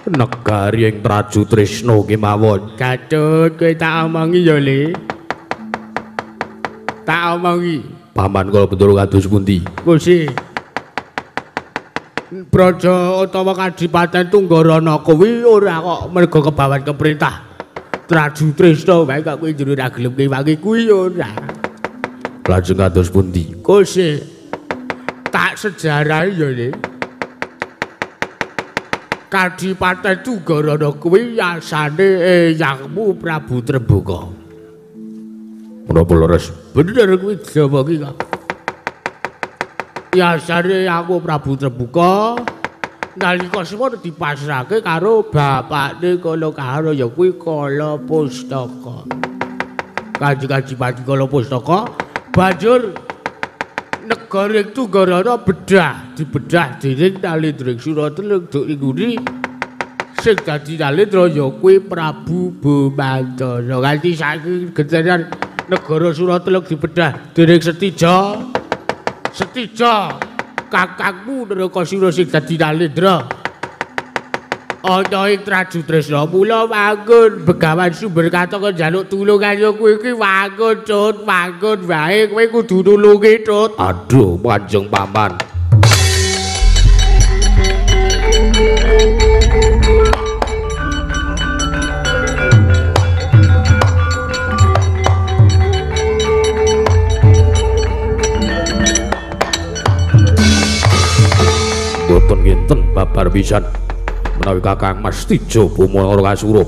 negari ing Traju Tresna kemawon. Gatut kowe tak omongi ya, Le. Tak omongi. Paman kula Bendoro kados pundi? Gusti. Praja utawa Kadipaten Tunggarana kuwi ora kok merga kebawan keperintah Traju Tresna wae kok kowe njero ora gelem ngewangi kuwi ora. Lajeng kados pundi? Gusti. Tak sejarahi ya, Le. Kadipaten Tunggarana kuwi asane eyangmu Prabu Trembaka. Menapa leres? Bener kuwi diomongi kok. Yasane aku Prabu Trembaka nalika semono dipasrahke karo bapakne Kala Kahara ya kuwi Kala Pustaka. Kanjeng Adipati Kala Pustaka banjur negara Tunggarana bedah dibedah dening Nalendra Surateleng duk ing sing dadi Nalendra ya kuwi Prabu Bomantara. Nganti saiki gentenan negara Surateleng dibedah dening Setija. Setija kakangmu Narakasura sing dadi Nalendra ana ing Traju Tresna. Mula wangun Begawan Sumber Kataka njaluk tulung kaya kowe iki wangun Tut, wangun wae kowe kudu nulungi Tut. Aduh Kanjeng Paman. Boten ngenten babar pisan menawi Kakang Mas Tejo Buma Narakasura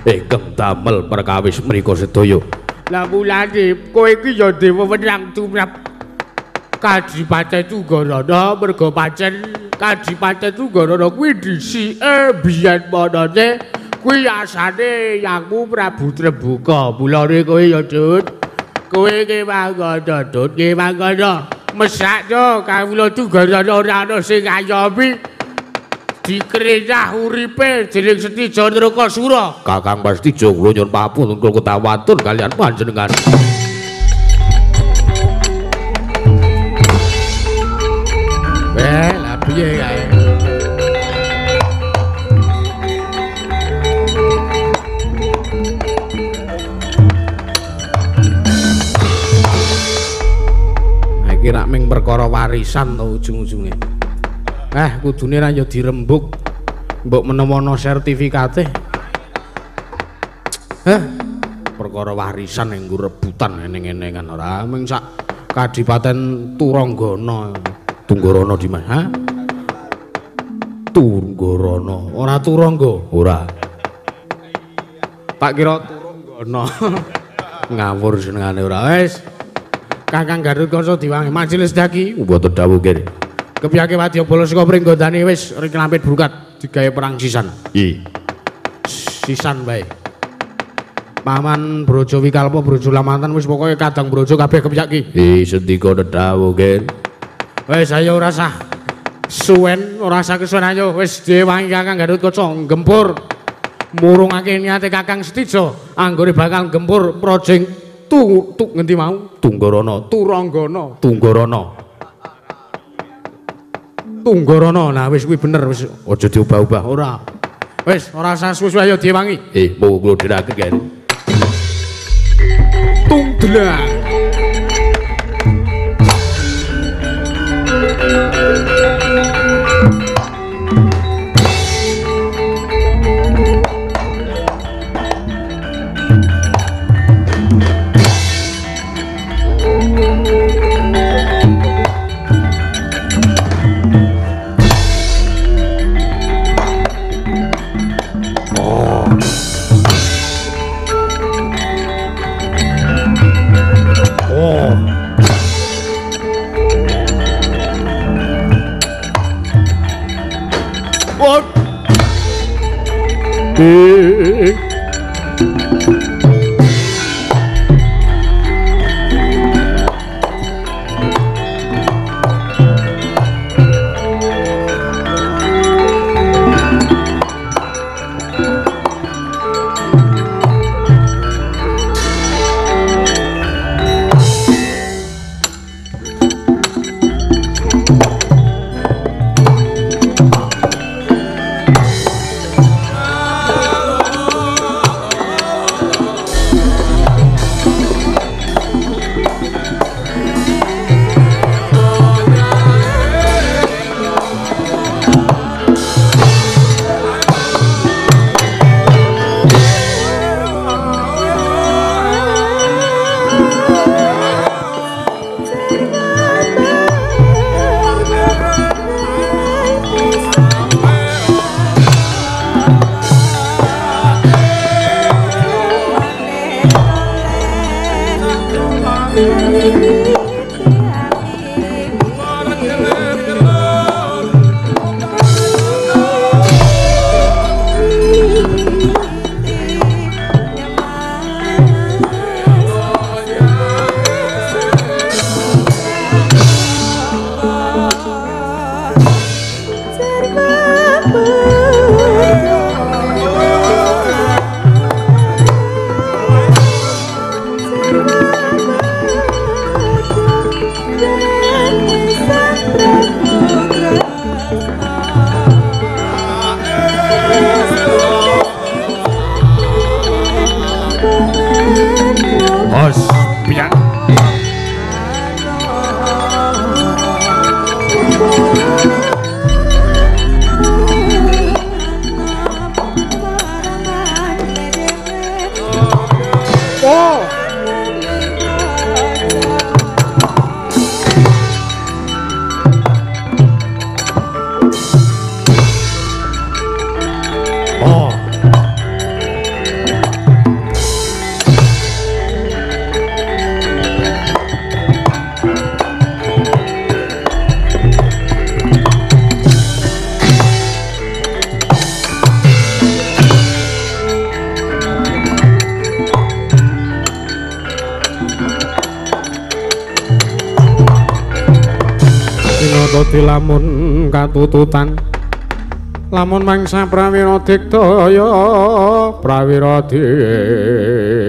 ingkang damel perkawis menika sedaya. Lah mulane kowe iki ya duwe wewenang tumrap Kadipaten Tunggarana merga pancen Kadipaten Tunggarana kuwi dhisike biyen manane kuwi asane yangmu Prabu Trembaka. Mulane kowe ya Tut, kowe ki mangkono Tut, ki mangkono. Mesakno kawula Tunggarana ora ana sing ngayomi dikrenah uripe dening Setija Narakasura. Kakang Mas Tejo kula nyuwun pamunten kula ketawatun kalian panjenengan. Lah piye kae? Iki rak ming perkara warisan to ujung-ujunge. Kudune ra ya dirembug. Mbok menawa ana sertifikate. Perkara warisan nggo rebutan eneng-enengan ora ming sak Kadipaten Turanggana. Tunggarana Dimas, ha? Tunggarana, ora Turangga, ora. Tak kira Turanggana. Ngawur senengane ora. Wis. Kakang Gatotkaca diwangi majelis daki mboten dawuh kene. Kepiyake wadyabala saka pringgondane wis ring lampit brukat digawe perang sisan. Nggih. Sisan wae. Paman Brojo Wikalpa Brojo Lamantan wis pokoke kadang Brojo kabeh kepiyake. Nggih, sendika dawuh kene. Wis ayo ora sah suwen, ora sah kesuwen ayo wis diwangi Kakang Gatotkaca gempur. Murungake niate Kakang Setija anggone bakal gempur projeng Tu ngendi mau? Tunggarana, Turanggana, Tunggarana. Tunggarana. Nah wis kuwi bener wis aja diubah-ubah ora. Wis ora usah suwe-suwe ayo diewangi. Monggo kula dherekaken kene. Tungdelang. Lamun katututan lamun mangsa prawira diktaya prawira diktaya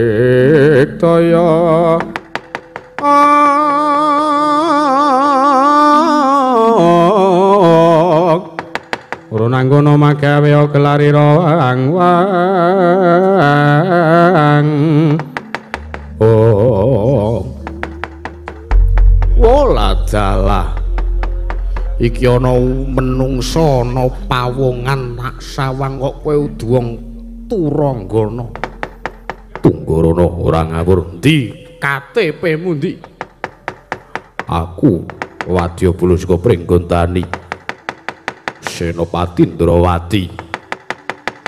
ora nanggono magawe gelarira wang wang oh wola dalah iki ana menungsa ana pawongan tak sawang kok kowe udu wong Turanggana. Tunggarana ora ngawur. Ndi KTP-mu ndi? Aku wadya bulu saka Pringgondani. Senopati Ndrawati.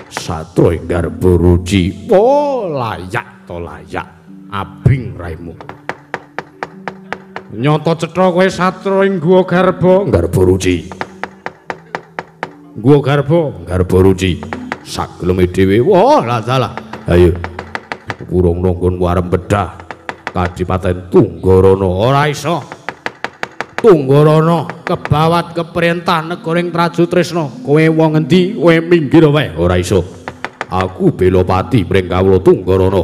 Satro ing garba ruci. Oh layak to layak. Abing raimu. Nyata cetha kowe satro ing guwa garba, garba ruci. Guwa garba, garba ruci. Sageleme dhewe. Wah, lah dalah. Ayo. Urung nanggon warem bedah. Kadipaten Tunggarana ora iso. Tunggarana kebawat keperintah negara ing Traju Tresna. Kowe wong endi? Kowe minggir wae. Ora iso. Aku Belopati mring kawula Tunggarana.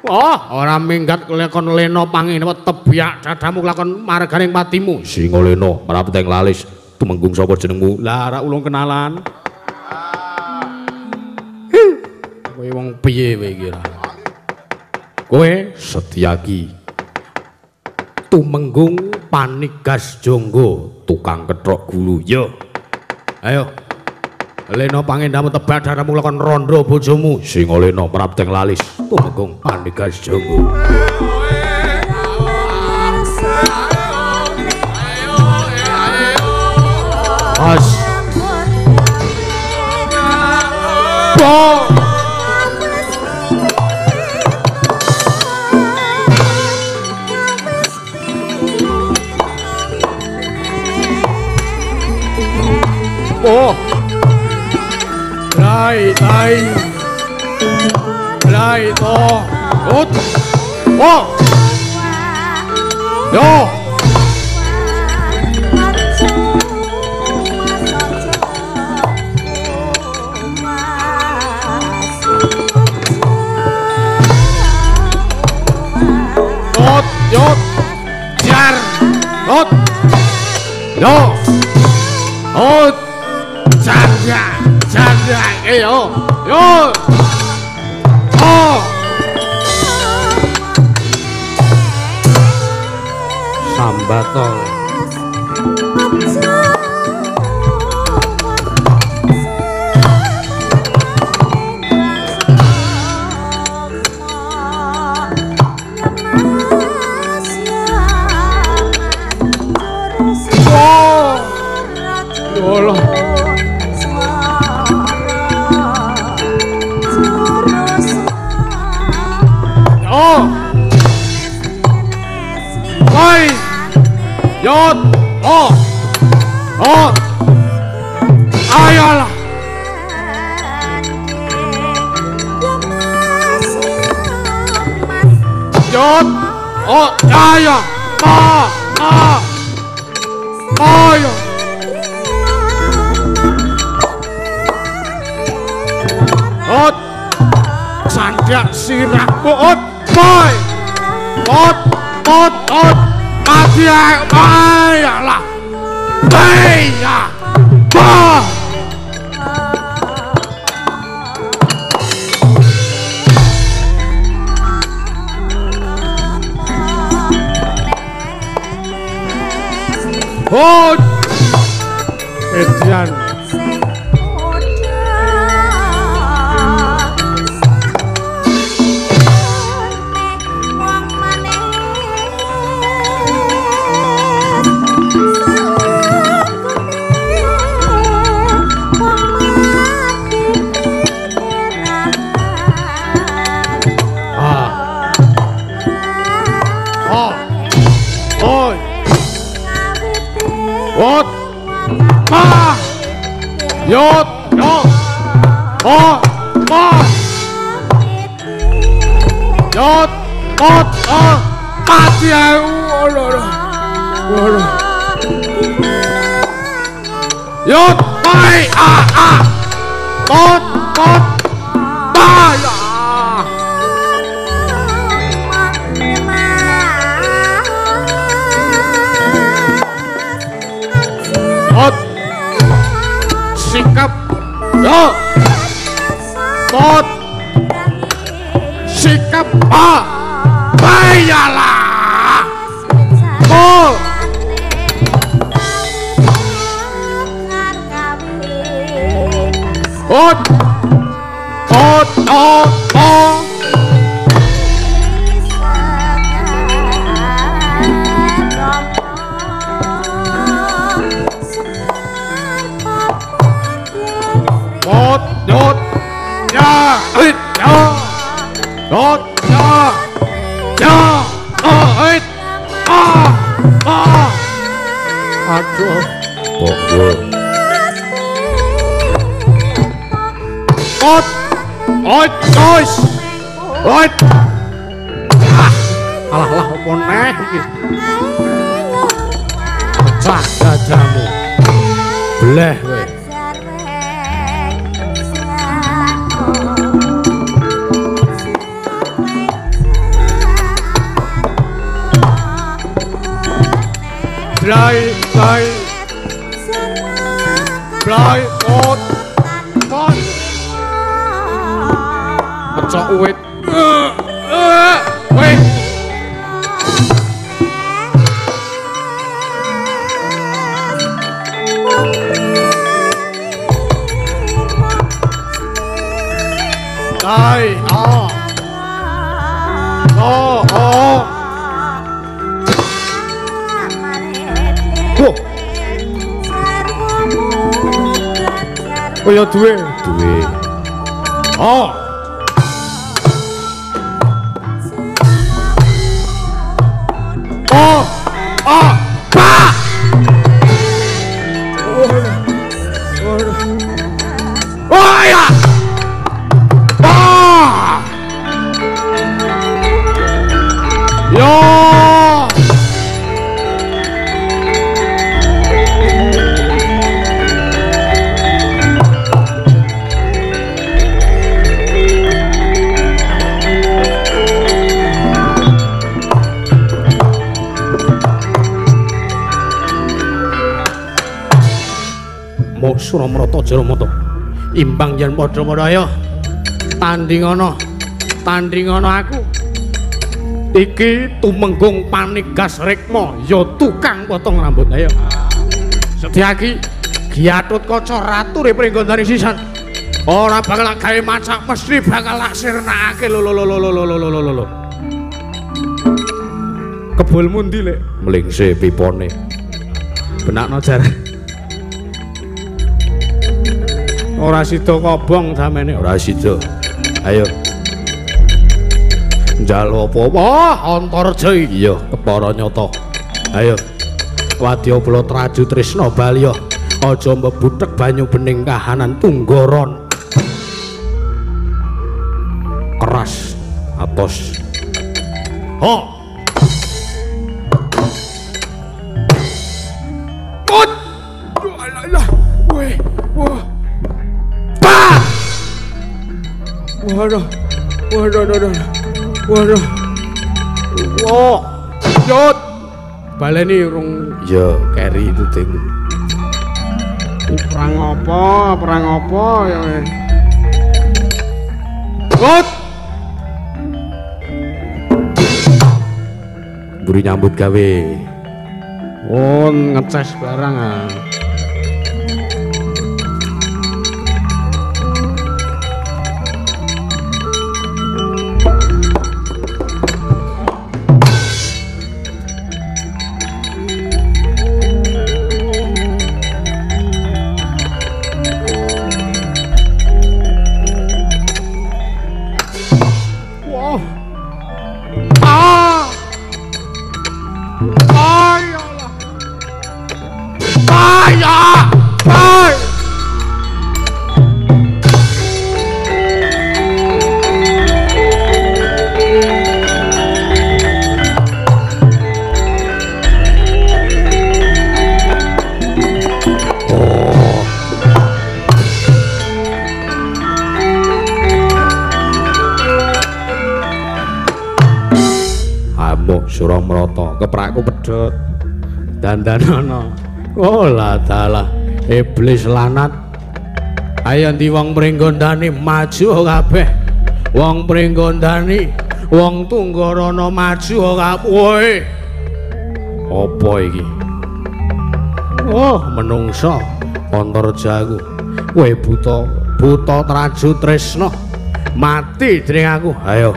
Oh, ora minggat lakon lena pangene tebyak dadamu lakon marganing patimu. Singalena prapteng lalis tumenggung sapa jenengmu? Lah ora ulung kenalan. Kowe wong piye kowe iki? Kowe Setyaki. Tumenggung Panigas Jonggo, tukang kethok gulu. Yo. Ayo. Lena pangendamu tebak dadamu lakon rondo bojomu. Singalena prapteng lalis tumenggung Panigas Jonggo. As. Bo. Oh. Lai tai. Lai to. Ut. Oh. Yo. Ut, yot. Jar. Ut. Yo. Ut. Janda, janda, yo, yo, oh, sambatol. Oh, Allah. Oh. Oi. Yot. Oh. Oh. Ayolah. Yot. Oh, ayo. Ma. A. Ayo. Ot. Sandak sirahmu ot. Boy. Ot, ot, ot. Mati ayolah. Baya. Ba. Ot. Edian. Ot. Ma. Yot. Yo. O. Ma. Yot. Ot. O. Mati aku. Ora. Yot. Pai. A. A. Ot. Ot. Ba. Ya. Ot. Sikap. Yo. Ot. Sikap. A. Bayalah. Oh. Ot. Ot. O. O. Ot. Yot. Ya. It. Ya. Yot. Ya. Ya. Oh. It. Ah. Ah. Aduh. Monggo. Ot. Ot. Os. Ot. Ah. Alah lah opo neh iki. Pecah dadamu. Bleh kowe. Blai, blai. Blai, pot. Pot. Pecok uwit. Weh. Ai, a. O, o. Kok. Kaya duwe, duwe. Oh. Oh. Oh. Pa. Oh ya. Ah. Yo. Suramrata Jaramata imbang yen padha-padha ayo tandingana tandingana aku iki tumenggung panigas rikma ya tukang potong rambut ayo Setyaki Gatotkaca rature Pringgondani sisan ora bakal gawe macak mesti bakal tak sirnakake lho lho lho lho lho lho lho kebulmu ndi lek mlingse pipone benakno jar ora sida kobong samene ora sida ayo njaluk apa wah Antarja iya kepara nyata ayo wadya bala traju tresna balya aja mbebuthek banyu bening kahanan tunggaron keras atos ho put alah weh wah. Waduh, waduh, waduh, waduh, wah, yot, baleni urung, iya, keri itu ding. Perang apa, ya? Yot, buri nyambut gawe, oh ngeces barang ah. Suramrata keprakku pedhot dandanana oh la dalah iblis lanat ayo ndi wong Pringgondani maju kabeh wong Pringgondani wong Tunggarana maju kabeh woi apa iki oh menungsa Antarja aku kowe buta buta traju tresna mati dening aku ayo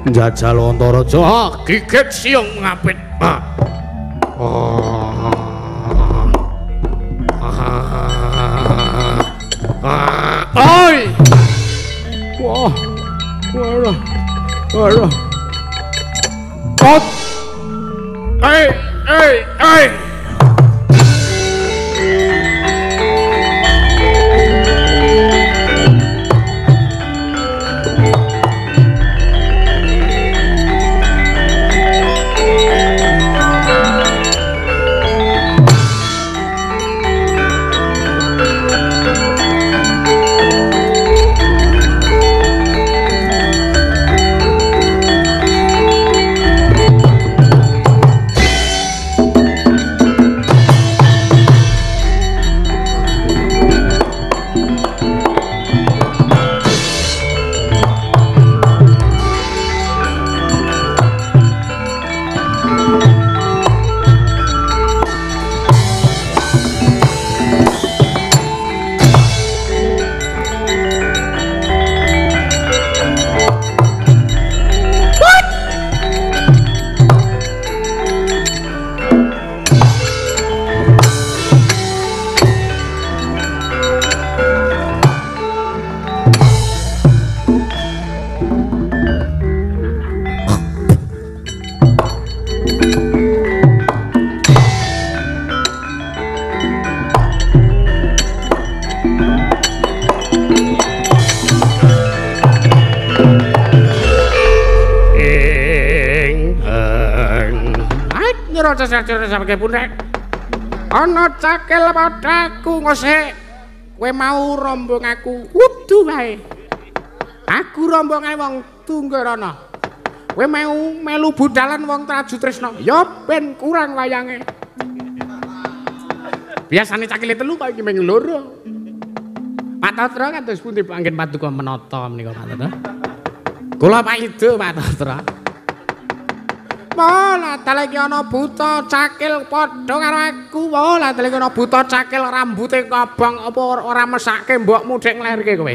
njajal Antarja gigit siung ngapit. Oi. Wah. Waduh. Waduh. Pot. Ei, ei, ei. Ora cecek sampe punek. Ana cakil padhaku ngosek. Kowe mau rombong aku kudu wae. Aku rombonge wong Tunggarana. Kowe mau melu budalan wong Traju Tresna. Ya ben kurang wayange. Biasane cakile telu kok iki mung loro. Pak Tatra kados pundi panggen paduka menata menika Pak Tatra? Kula paido Pak Tatra. Wah, dalah iki ana buta cakil padha karo aku. Wah, dalah iki ana buta cakil rambute kobong apa ora mesake mbokmu dek nglerke kowe.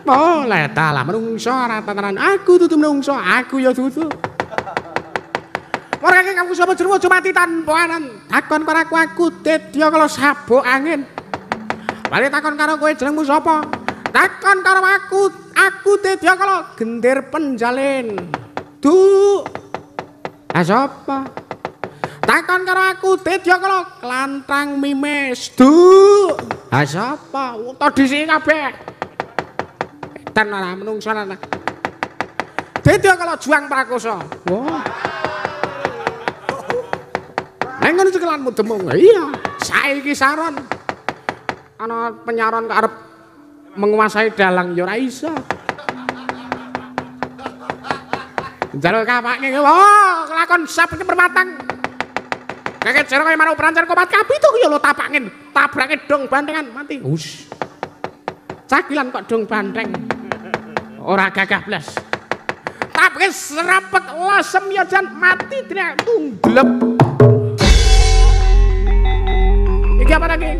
Wah, dalah menungso ora tenan. Aku dudu menungso, aku ya dudu. Ora kamu sapa jerwo aja mati tanpa anan. Takon karo aku, aku dedya kala sabuk angin. Bali takon karo kowe jenengmu sapa? Takon karo aku, aku dedya kala gendir penjalin. Du. Ah sapa? Takon karo aku dedya kala klantang mimis. Du. Ah sapa? Uta dhisiki kabeh. Edan ora menungso ana. Dedya kala juang prakosa. Wah. Neng ngono cekelanmu demung. Iya, saiki saron. Ana penyaron kok arep menguasai dalang ya ora iso. Njaluk kapake. Wah, kelakon sapene permatang. Keket jero kaya manuk prancar komat kapitu ya lo tapangin, tabrake dong bantengan mati. Hus. Cakilan kok dong banteng. Ora gagah blas. Tabrake serapek lasem ya jan mati dene tungglep. Iki apa lagi?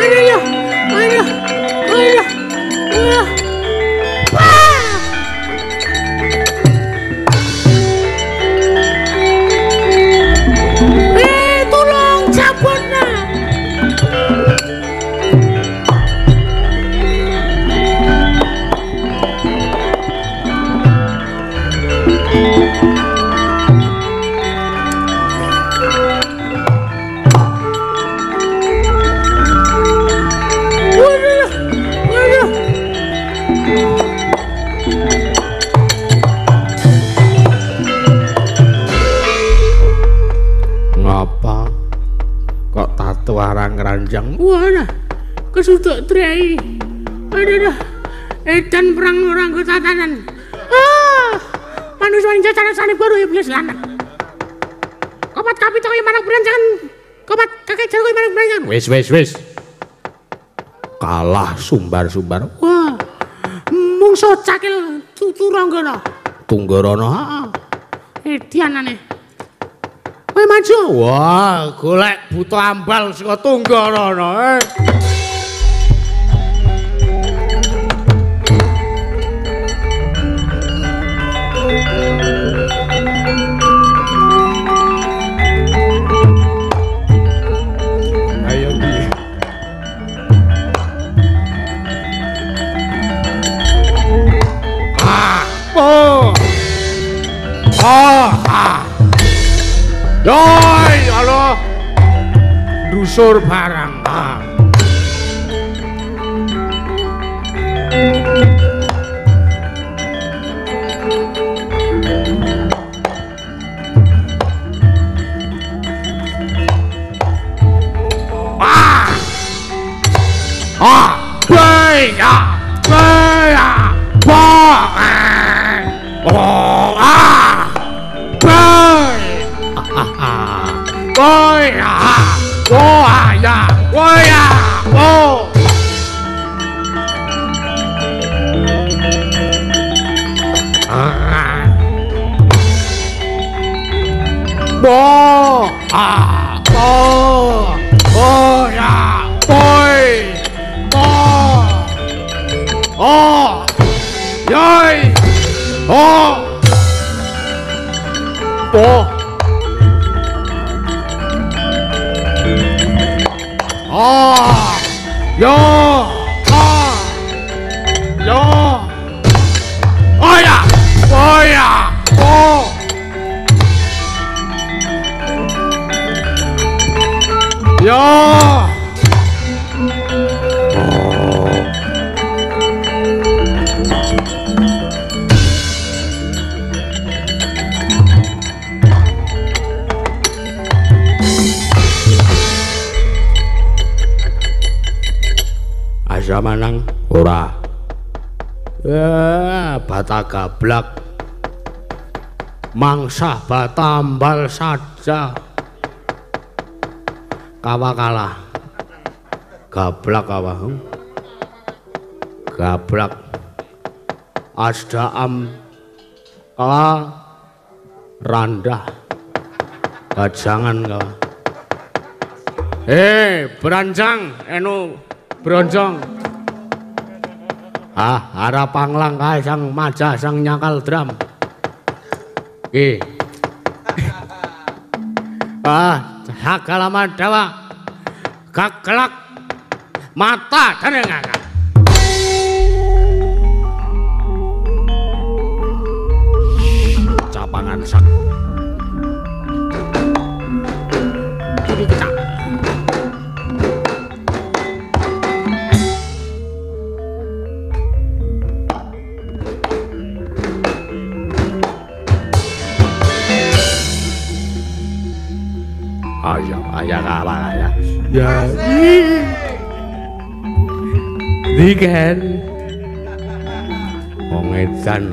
Aduh ya. Aduh. Aduh. Aduh. Tolong cabutna. Ngapa kok tatu arang ranjang? Wah, kesuduk trei. Aduh, edan perang orang tatanan. Ah, manusia yang jalan salib baru iblis lanang. Kopat kapito kaya manak beranjangan. Kopat kakek jago manak beranjangan. Wis wis wis. Kalah sumbar-sumbar. Wah, mungsuh cakil Turanggana. Tunggarana, heeh. Edianane. Kowe maju. Wah, golek buta ambal saka Tunggarana. Ayo ndi. Ah, oh. Ah, ah. Yoi, Allah. Ndusur barang. Ah. Ah. Ah, bay, ah, bay, ah, ba, eh. Oh, ah. Bay. Ah, boy, ah, oh, ah, ya, oh, ya, oh. Ah. Bo, ah, oh, oh, ya, boy, bo, oh, yoi, oh, bo. Ah, yo, ah, yo, oh ya, oh ya, oh, yo, oh. Asa manang ora. Bata gablak. Mangsah batambal saja. Kawa kalah. Gablak kawa. Gablak. Asda am kawa randah. Bajangan kawa. Beranjang enu bronjong. Ah, arah panglang kae sang majah sang nyakal drum. Ki. Ah, sagala dawa. Gaglak mata denengan. Capangan sak. Kecak. Ayo, ayo kawan ya. Ya. Diken. Wong edan.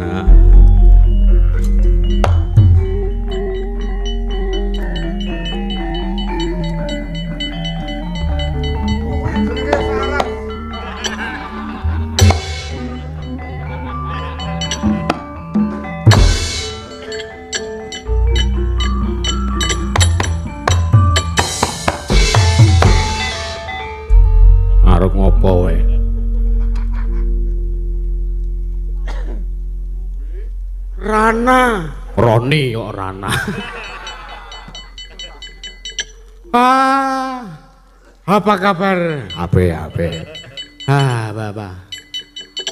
Arep ngopo kowe? Rana. Roni kok Rana. Ah, apa kabar? Ape, ape. Ah, apa?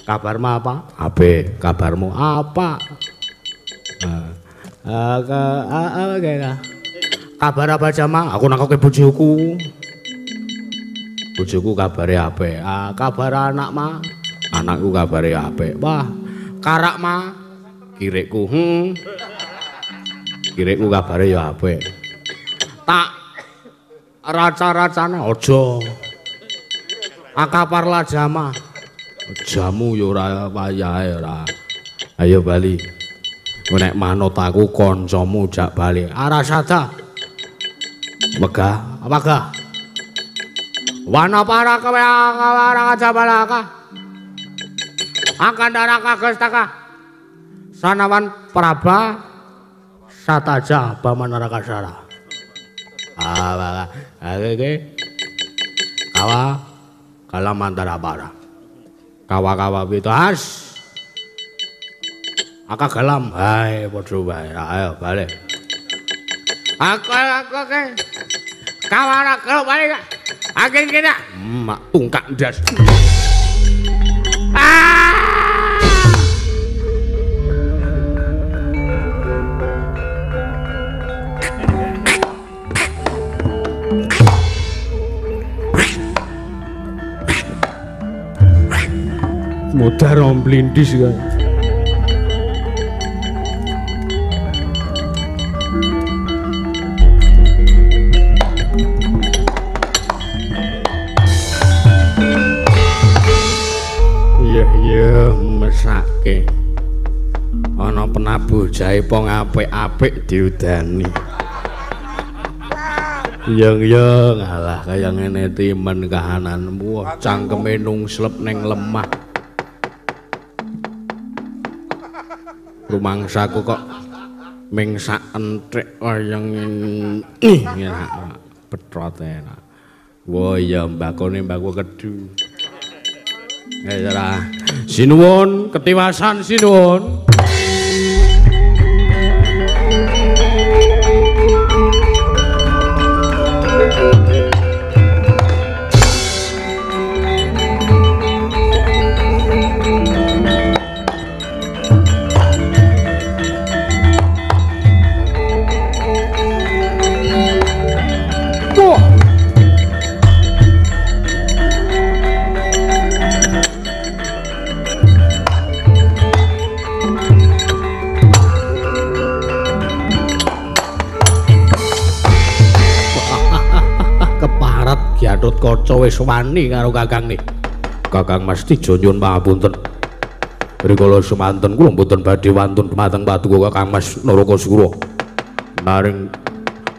Kabarmu apa? Ape, kabarmu apa? Kabar apa jama? Aku nakoke bojoku. Bojoku kabare apik. Ah, kabar anak ma? Anakku kabare apik. Wah, karak ma? Kirikku. Kirikku kabare ya apik. Tak raca-racane aja. Akapar lajama. Jamu ya ora wayahe ora. Ayo bali. Nek manut aku kancamu jak bali. Arasada. Wegah, wegah. Wana para kawara kajabalaka. Akandara kagestaka. Sanawan Praba Sataja Bamanara Kasara. Ah, iki kawa kalamantara para. Kawa-kawa pitas. Aka galam, hae padha wae. Ayo balik. Aku ke. Kawara kalau balik. Agen kena. Mak tungkak ndas. Ah! Modar omblindis kan. Iya iya mesake. Ana penabuh jaipong apik-apik diudani. Iya-iya ngalah kaya ngene timen kahananmu, cangkeme nungslep ning lemah. Rumangsaku kok ming sak enthik kaya ngene. Enak betrot enak. Wah iya mbakone mbakku kedu. Ya ora. Sinuwun ketiwasan sinuwun. Gatotkaca wis wani karo Kakang nih. Kakang Mas Tejo nyuwun pangapunten. Rikala semanten kula mboten badhe wantun dhumateng paduka Kakang Mas Narakasura. Naring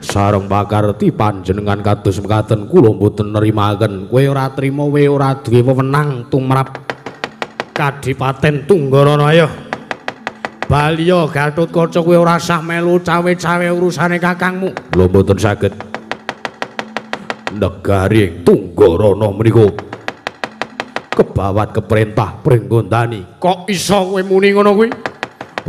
sareng pakarti panjenengan kados mekaten kula mboten nerimaken. Kowe ora trima, kowe ora duwe wewenang tumrap Kadipaten Tunggarana. Ayo baliya Gatotkaca, kowe ora sah melu cawe-cawe urusane kakangmu. Lho mboten saged. Negari Tunggarana menika kebawat keperintah Pringgondani. Kok iso kowe muni ngono kuwi?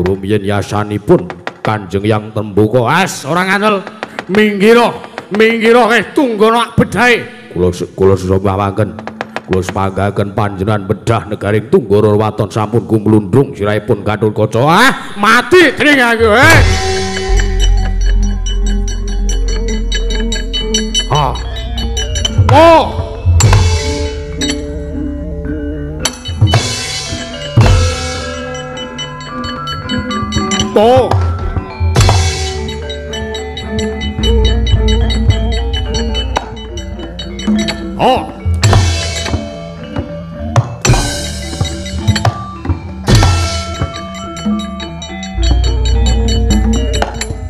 Rumiyin yasanipun Kanjeng Yang Trembuka. As ora ngandel. Minggira, minggira keh Tunggarana bedahe. Kula sumawanken. Kula sepanggaken panjenengan bedah negari Tunggarana waton sampun gumlundung sirahipun Gatotkaca. Ah, mati dring aku. Ha. Oh. Oh. Oh.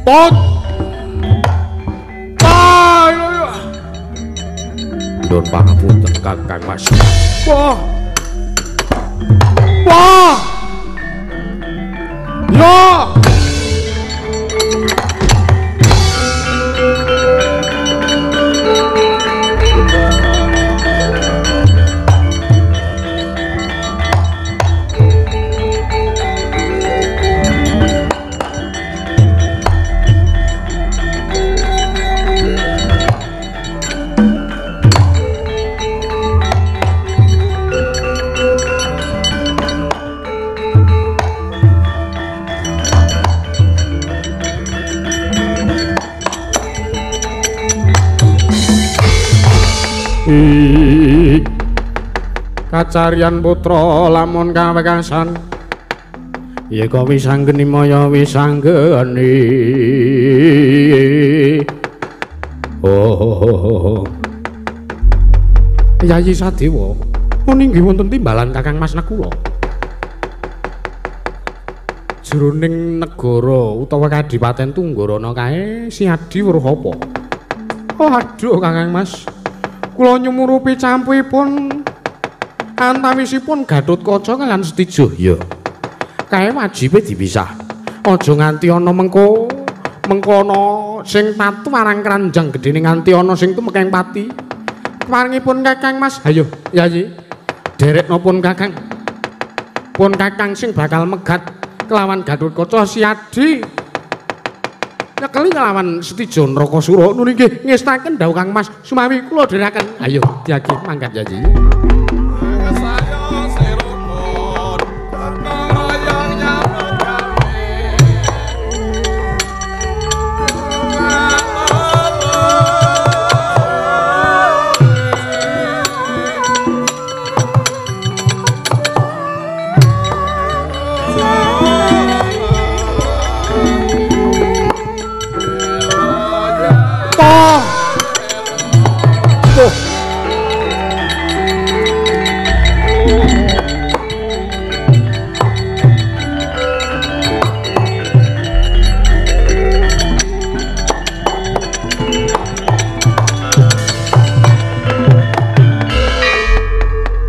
Pot. Nyuwun pangapunten Kakang Mas. Wah. Wah. Ya. Kacarian putra lamun kawekasan yeka wisanggeni maya wisanggeni. Oh. Yayi Sadewa, inggih wonten timbalan Kakang Mas Nakula. Jroning negara utawa kadipaten Tunggarana kae si Adi weruh apa? Oh aduh Kakang Mas, kula nyumurupi campuhipun antawisipun Gatotkaca kaliyan Setija. Ya. Kae wajibe dipisah. Aja nganti ana mengko mengkono sing tatu marang kranjang gedene nganti ana sing tumekeng pati. Paringipun Kakang Mas, ayo Yayi. Derekno pun Kakang. Pun Kakang sing bakal megat kelawan Gatotkaca si Adi. Nyekeli kelawan Setija Narakasura. Nun inggih ngestaken dawuh Kang Mas sumawi kula dherekaken. Ayo diagi mangkat Yayi.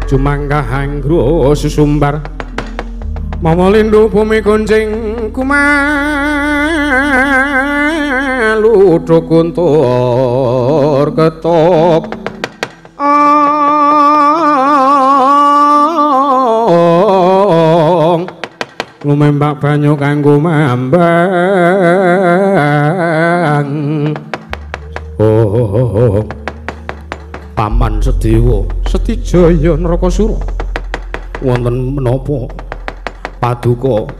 Jumangkah anggro susumbar mawa lindu bumi goncing kumalu kuntur ketok ong lumembak banyu kanggo mambang. Oh Paman Sedewa Setijaya Narakasura wonten menapa paduka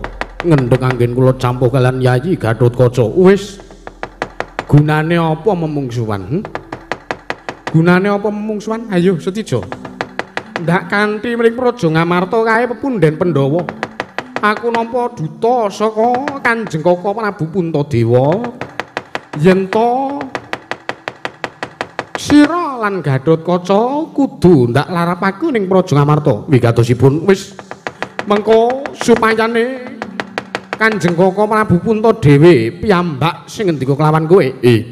ngendhek anggen kula campuh kaliyan Yayi Gatotkaca. Wis gunane apa memungsuhan? Gunane apa memungsuhan? Ayo Setija, ndak kanthi mring Praja Ngamarta kae pepunden Pandhawa. Aku nampa duta saka Kanjeng Kaka Prabu Puntadewa yen to sira lan Gatotkaca kudu ndak larapaku ning Praja Ngamarta. Wigatosipun wis mengko supayane Kanjeng Kaka Prabu Punta dhewe piyambak sing ngendika kelawan kowe.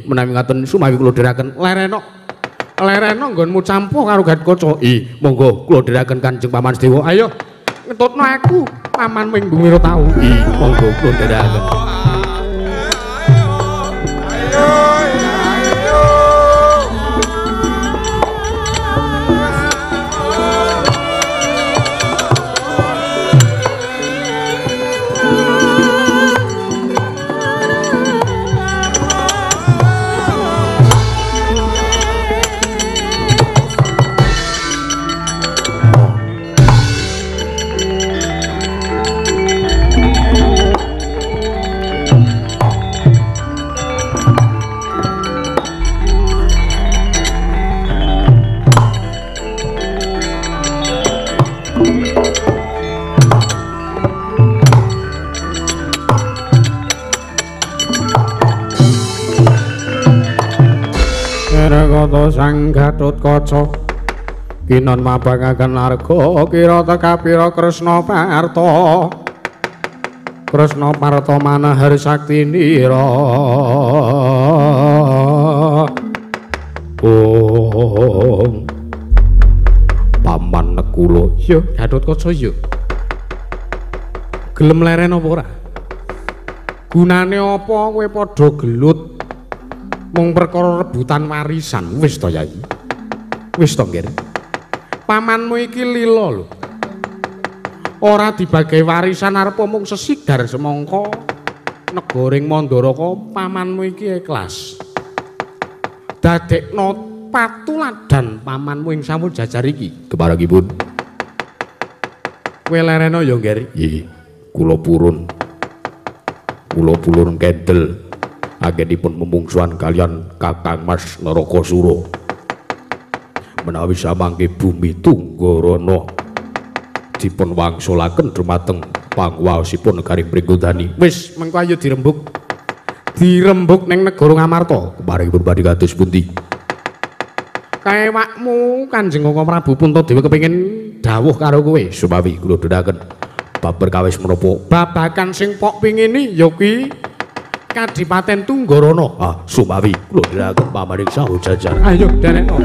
Menawi ngaten sumawi kula dherekaken lereno. Lereno nggonmu campuh karo Gatotkaca. Monggo kula dherekaken Kanjeng Paman Sedewa. Ayo ngetutno aku pamanmu ing bumi tau. Monggo kula dherekaken. Kata Sang Gatotkaca kinon mabangaken arga kira tekapira Kresna Parta. Kresna Parta manahar saktinira. Om Paman Nekula. Ya Gatotkaca ya. Gelem leren apa ora? Gunane apa kowe padha gelut mung perkara rebutan warisan? Wis to Yayi. Wis to nggih. Pamanmu iki lila lho. Ora dibagi warisan arep mung sesigar semangka negaring Mandaraka pamanmu iki ikhlas. Dadekno patuladan pamanmu ing sampun jajar iki. Keparengipun. Kowe lereno ya nggih. Nggih, kula purun. Kula purun kendel anggenipun memungsuhan kalian Kakang Mas Narakasura. Menawi samangke bumi Tunggarana dipun wangsulaken dumateng panguwaosipun Garing Pringgondani. Wis mengko ayo dirembug. Dirembug ning negara Ngamarta. Kemaringipun badhe kados pundi? Kaewakmu Kanjeng Koko Prabu Puntadewa kepengin dawuh karo kowe. Sumawi kula dherekaken bab perkawis menapa? Babakan sing pok pingini ya kuwi Kadipaten Tunggarana. Ah, sumawi kula dherekaken pamaring saha jajar. Ayo derekno.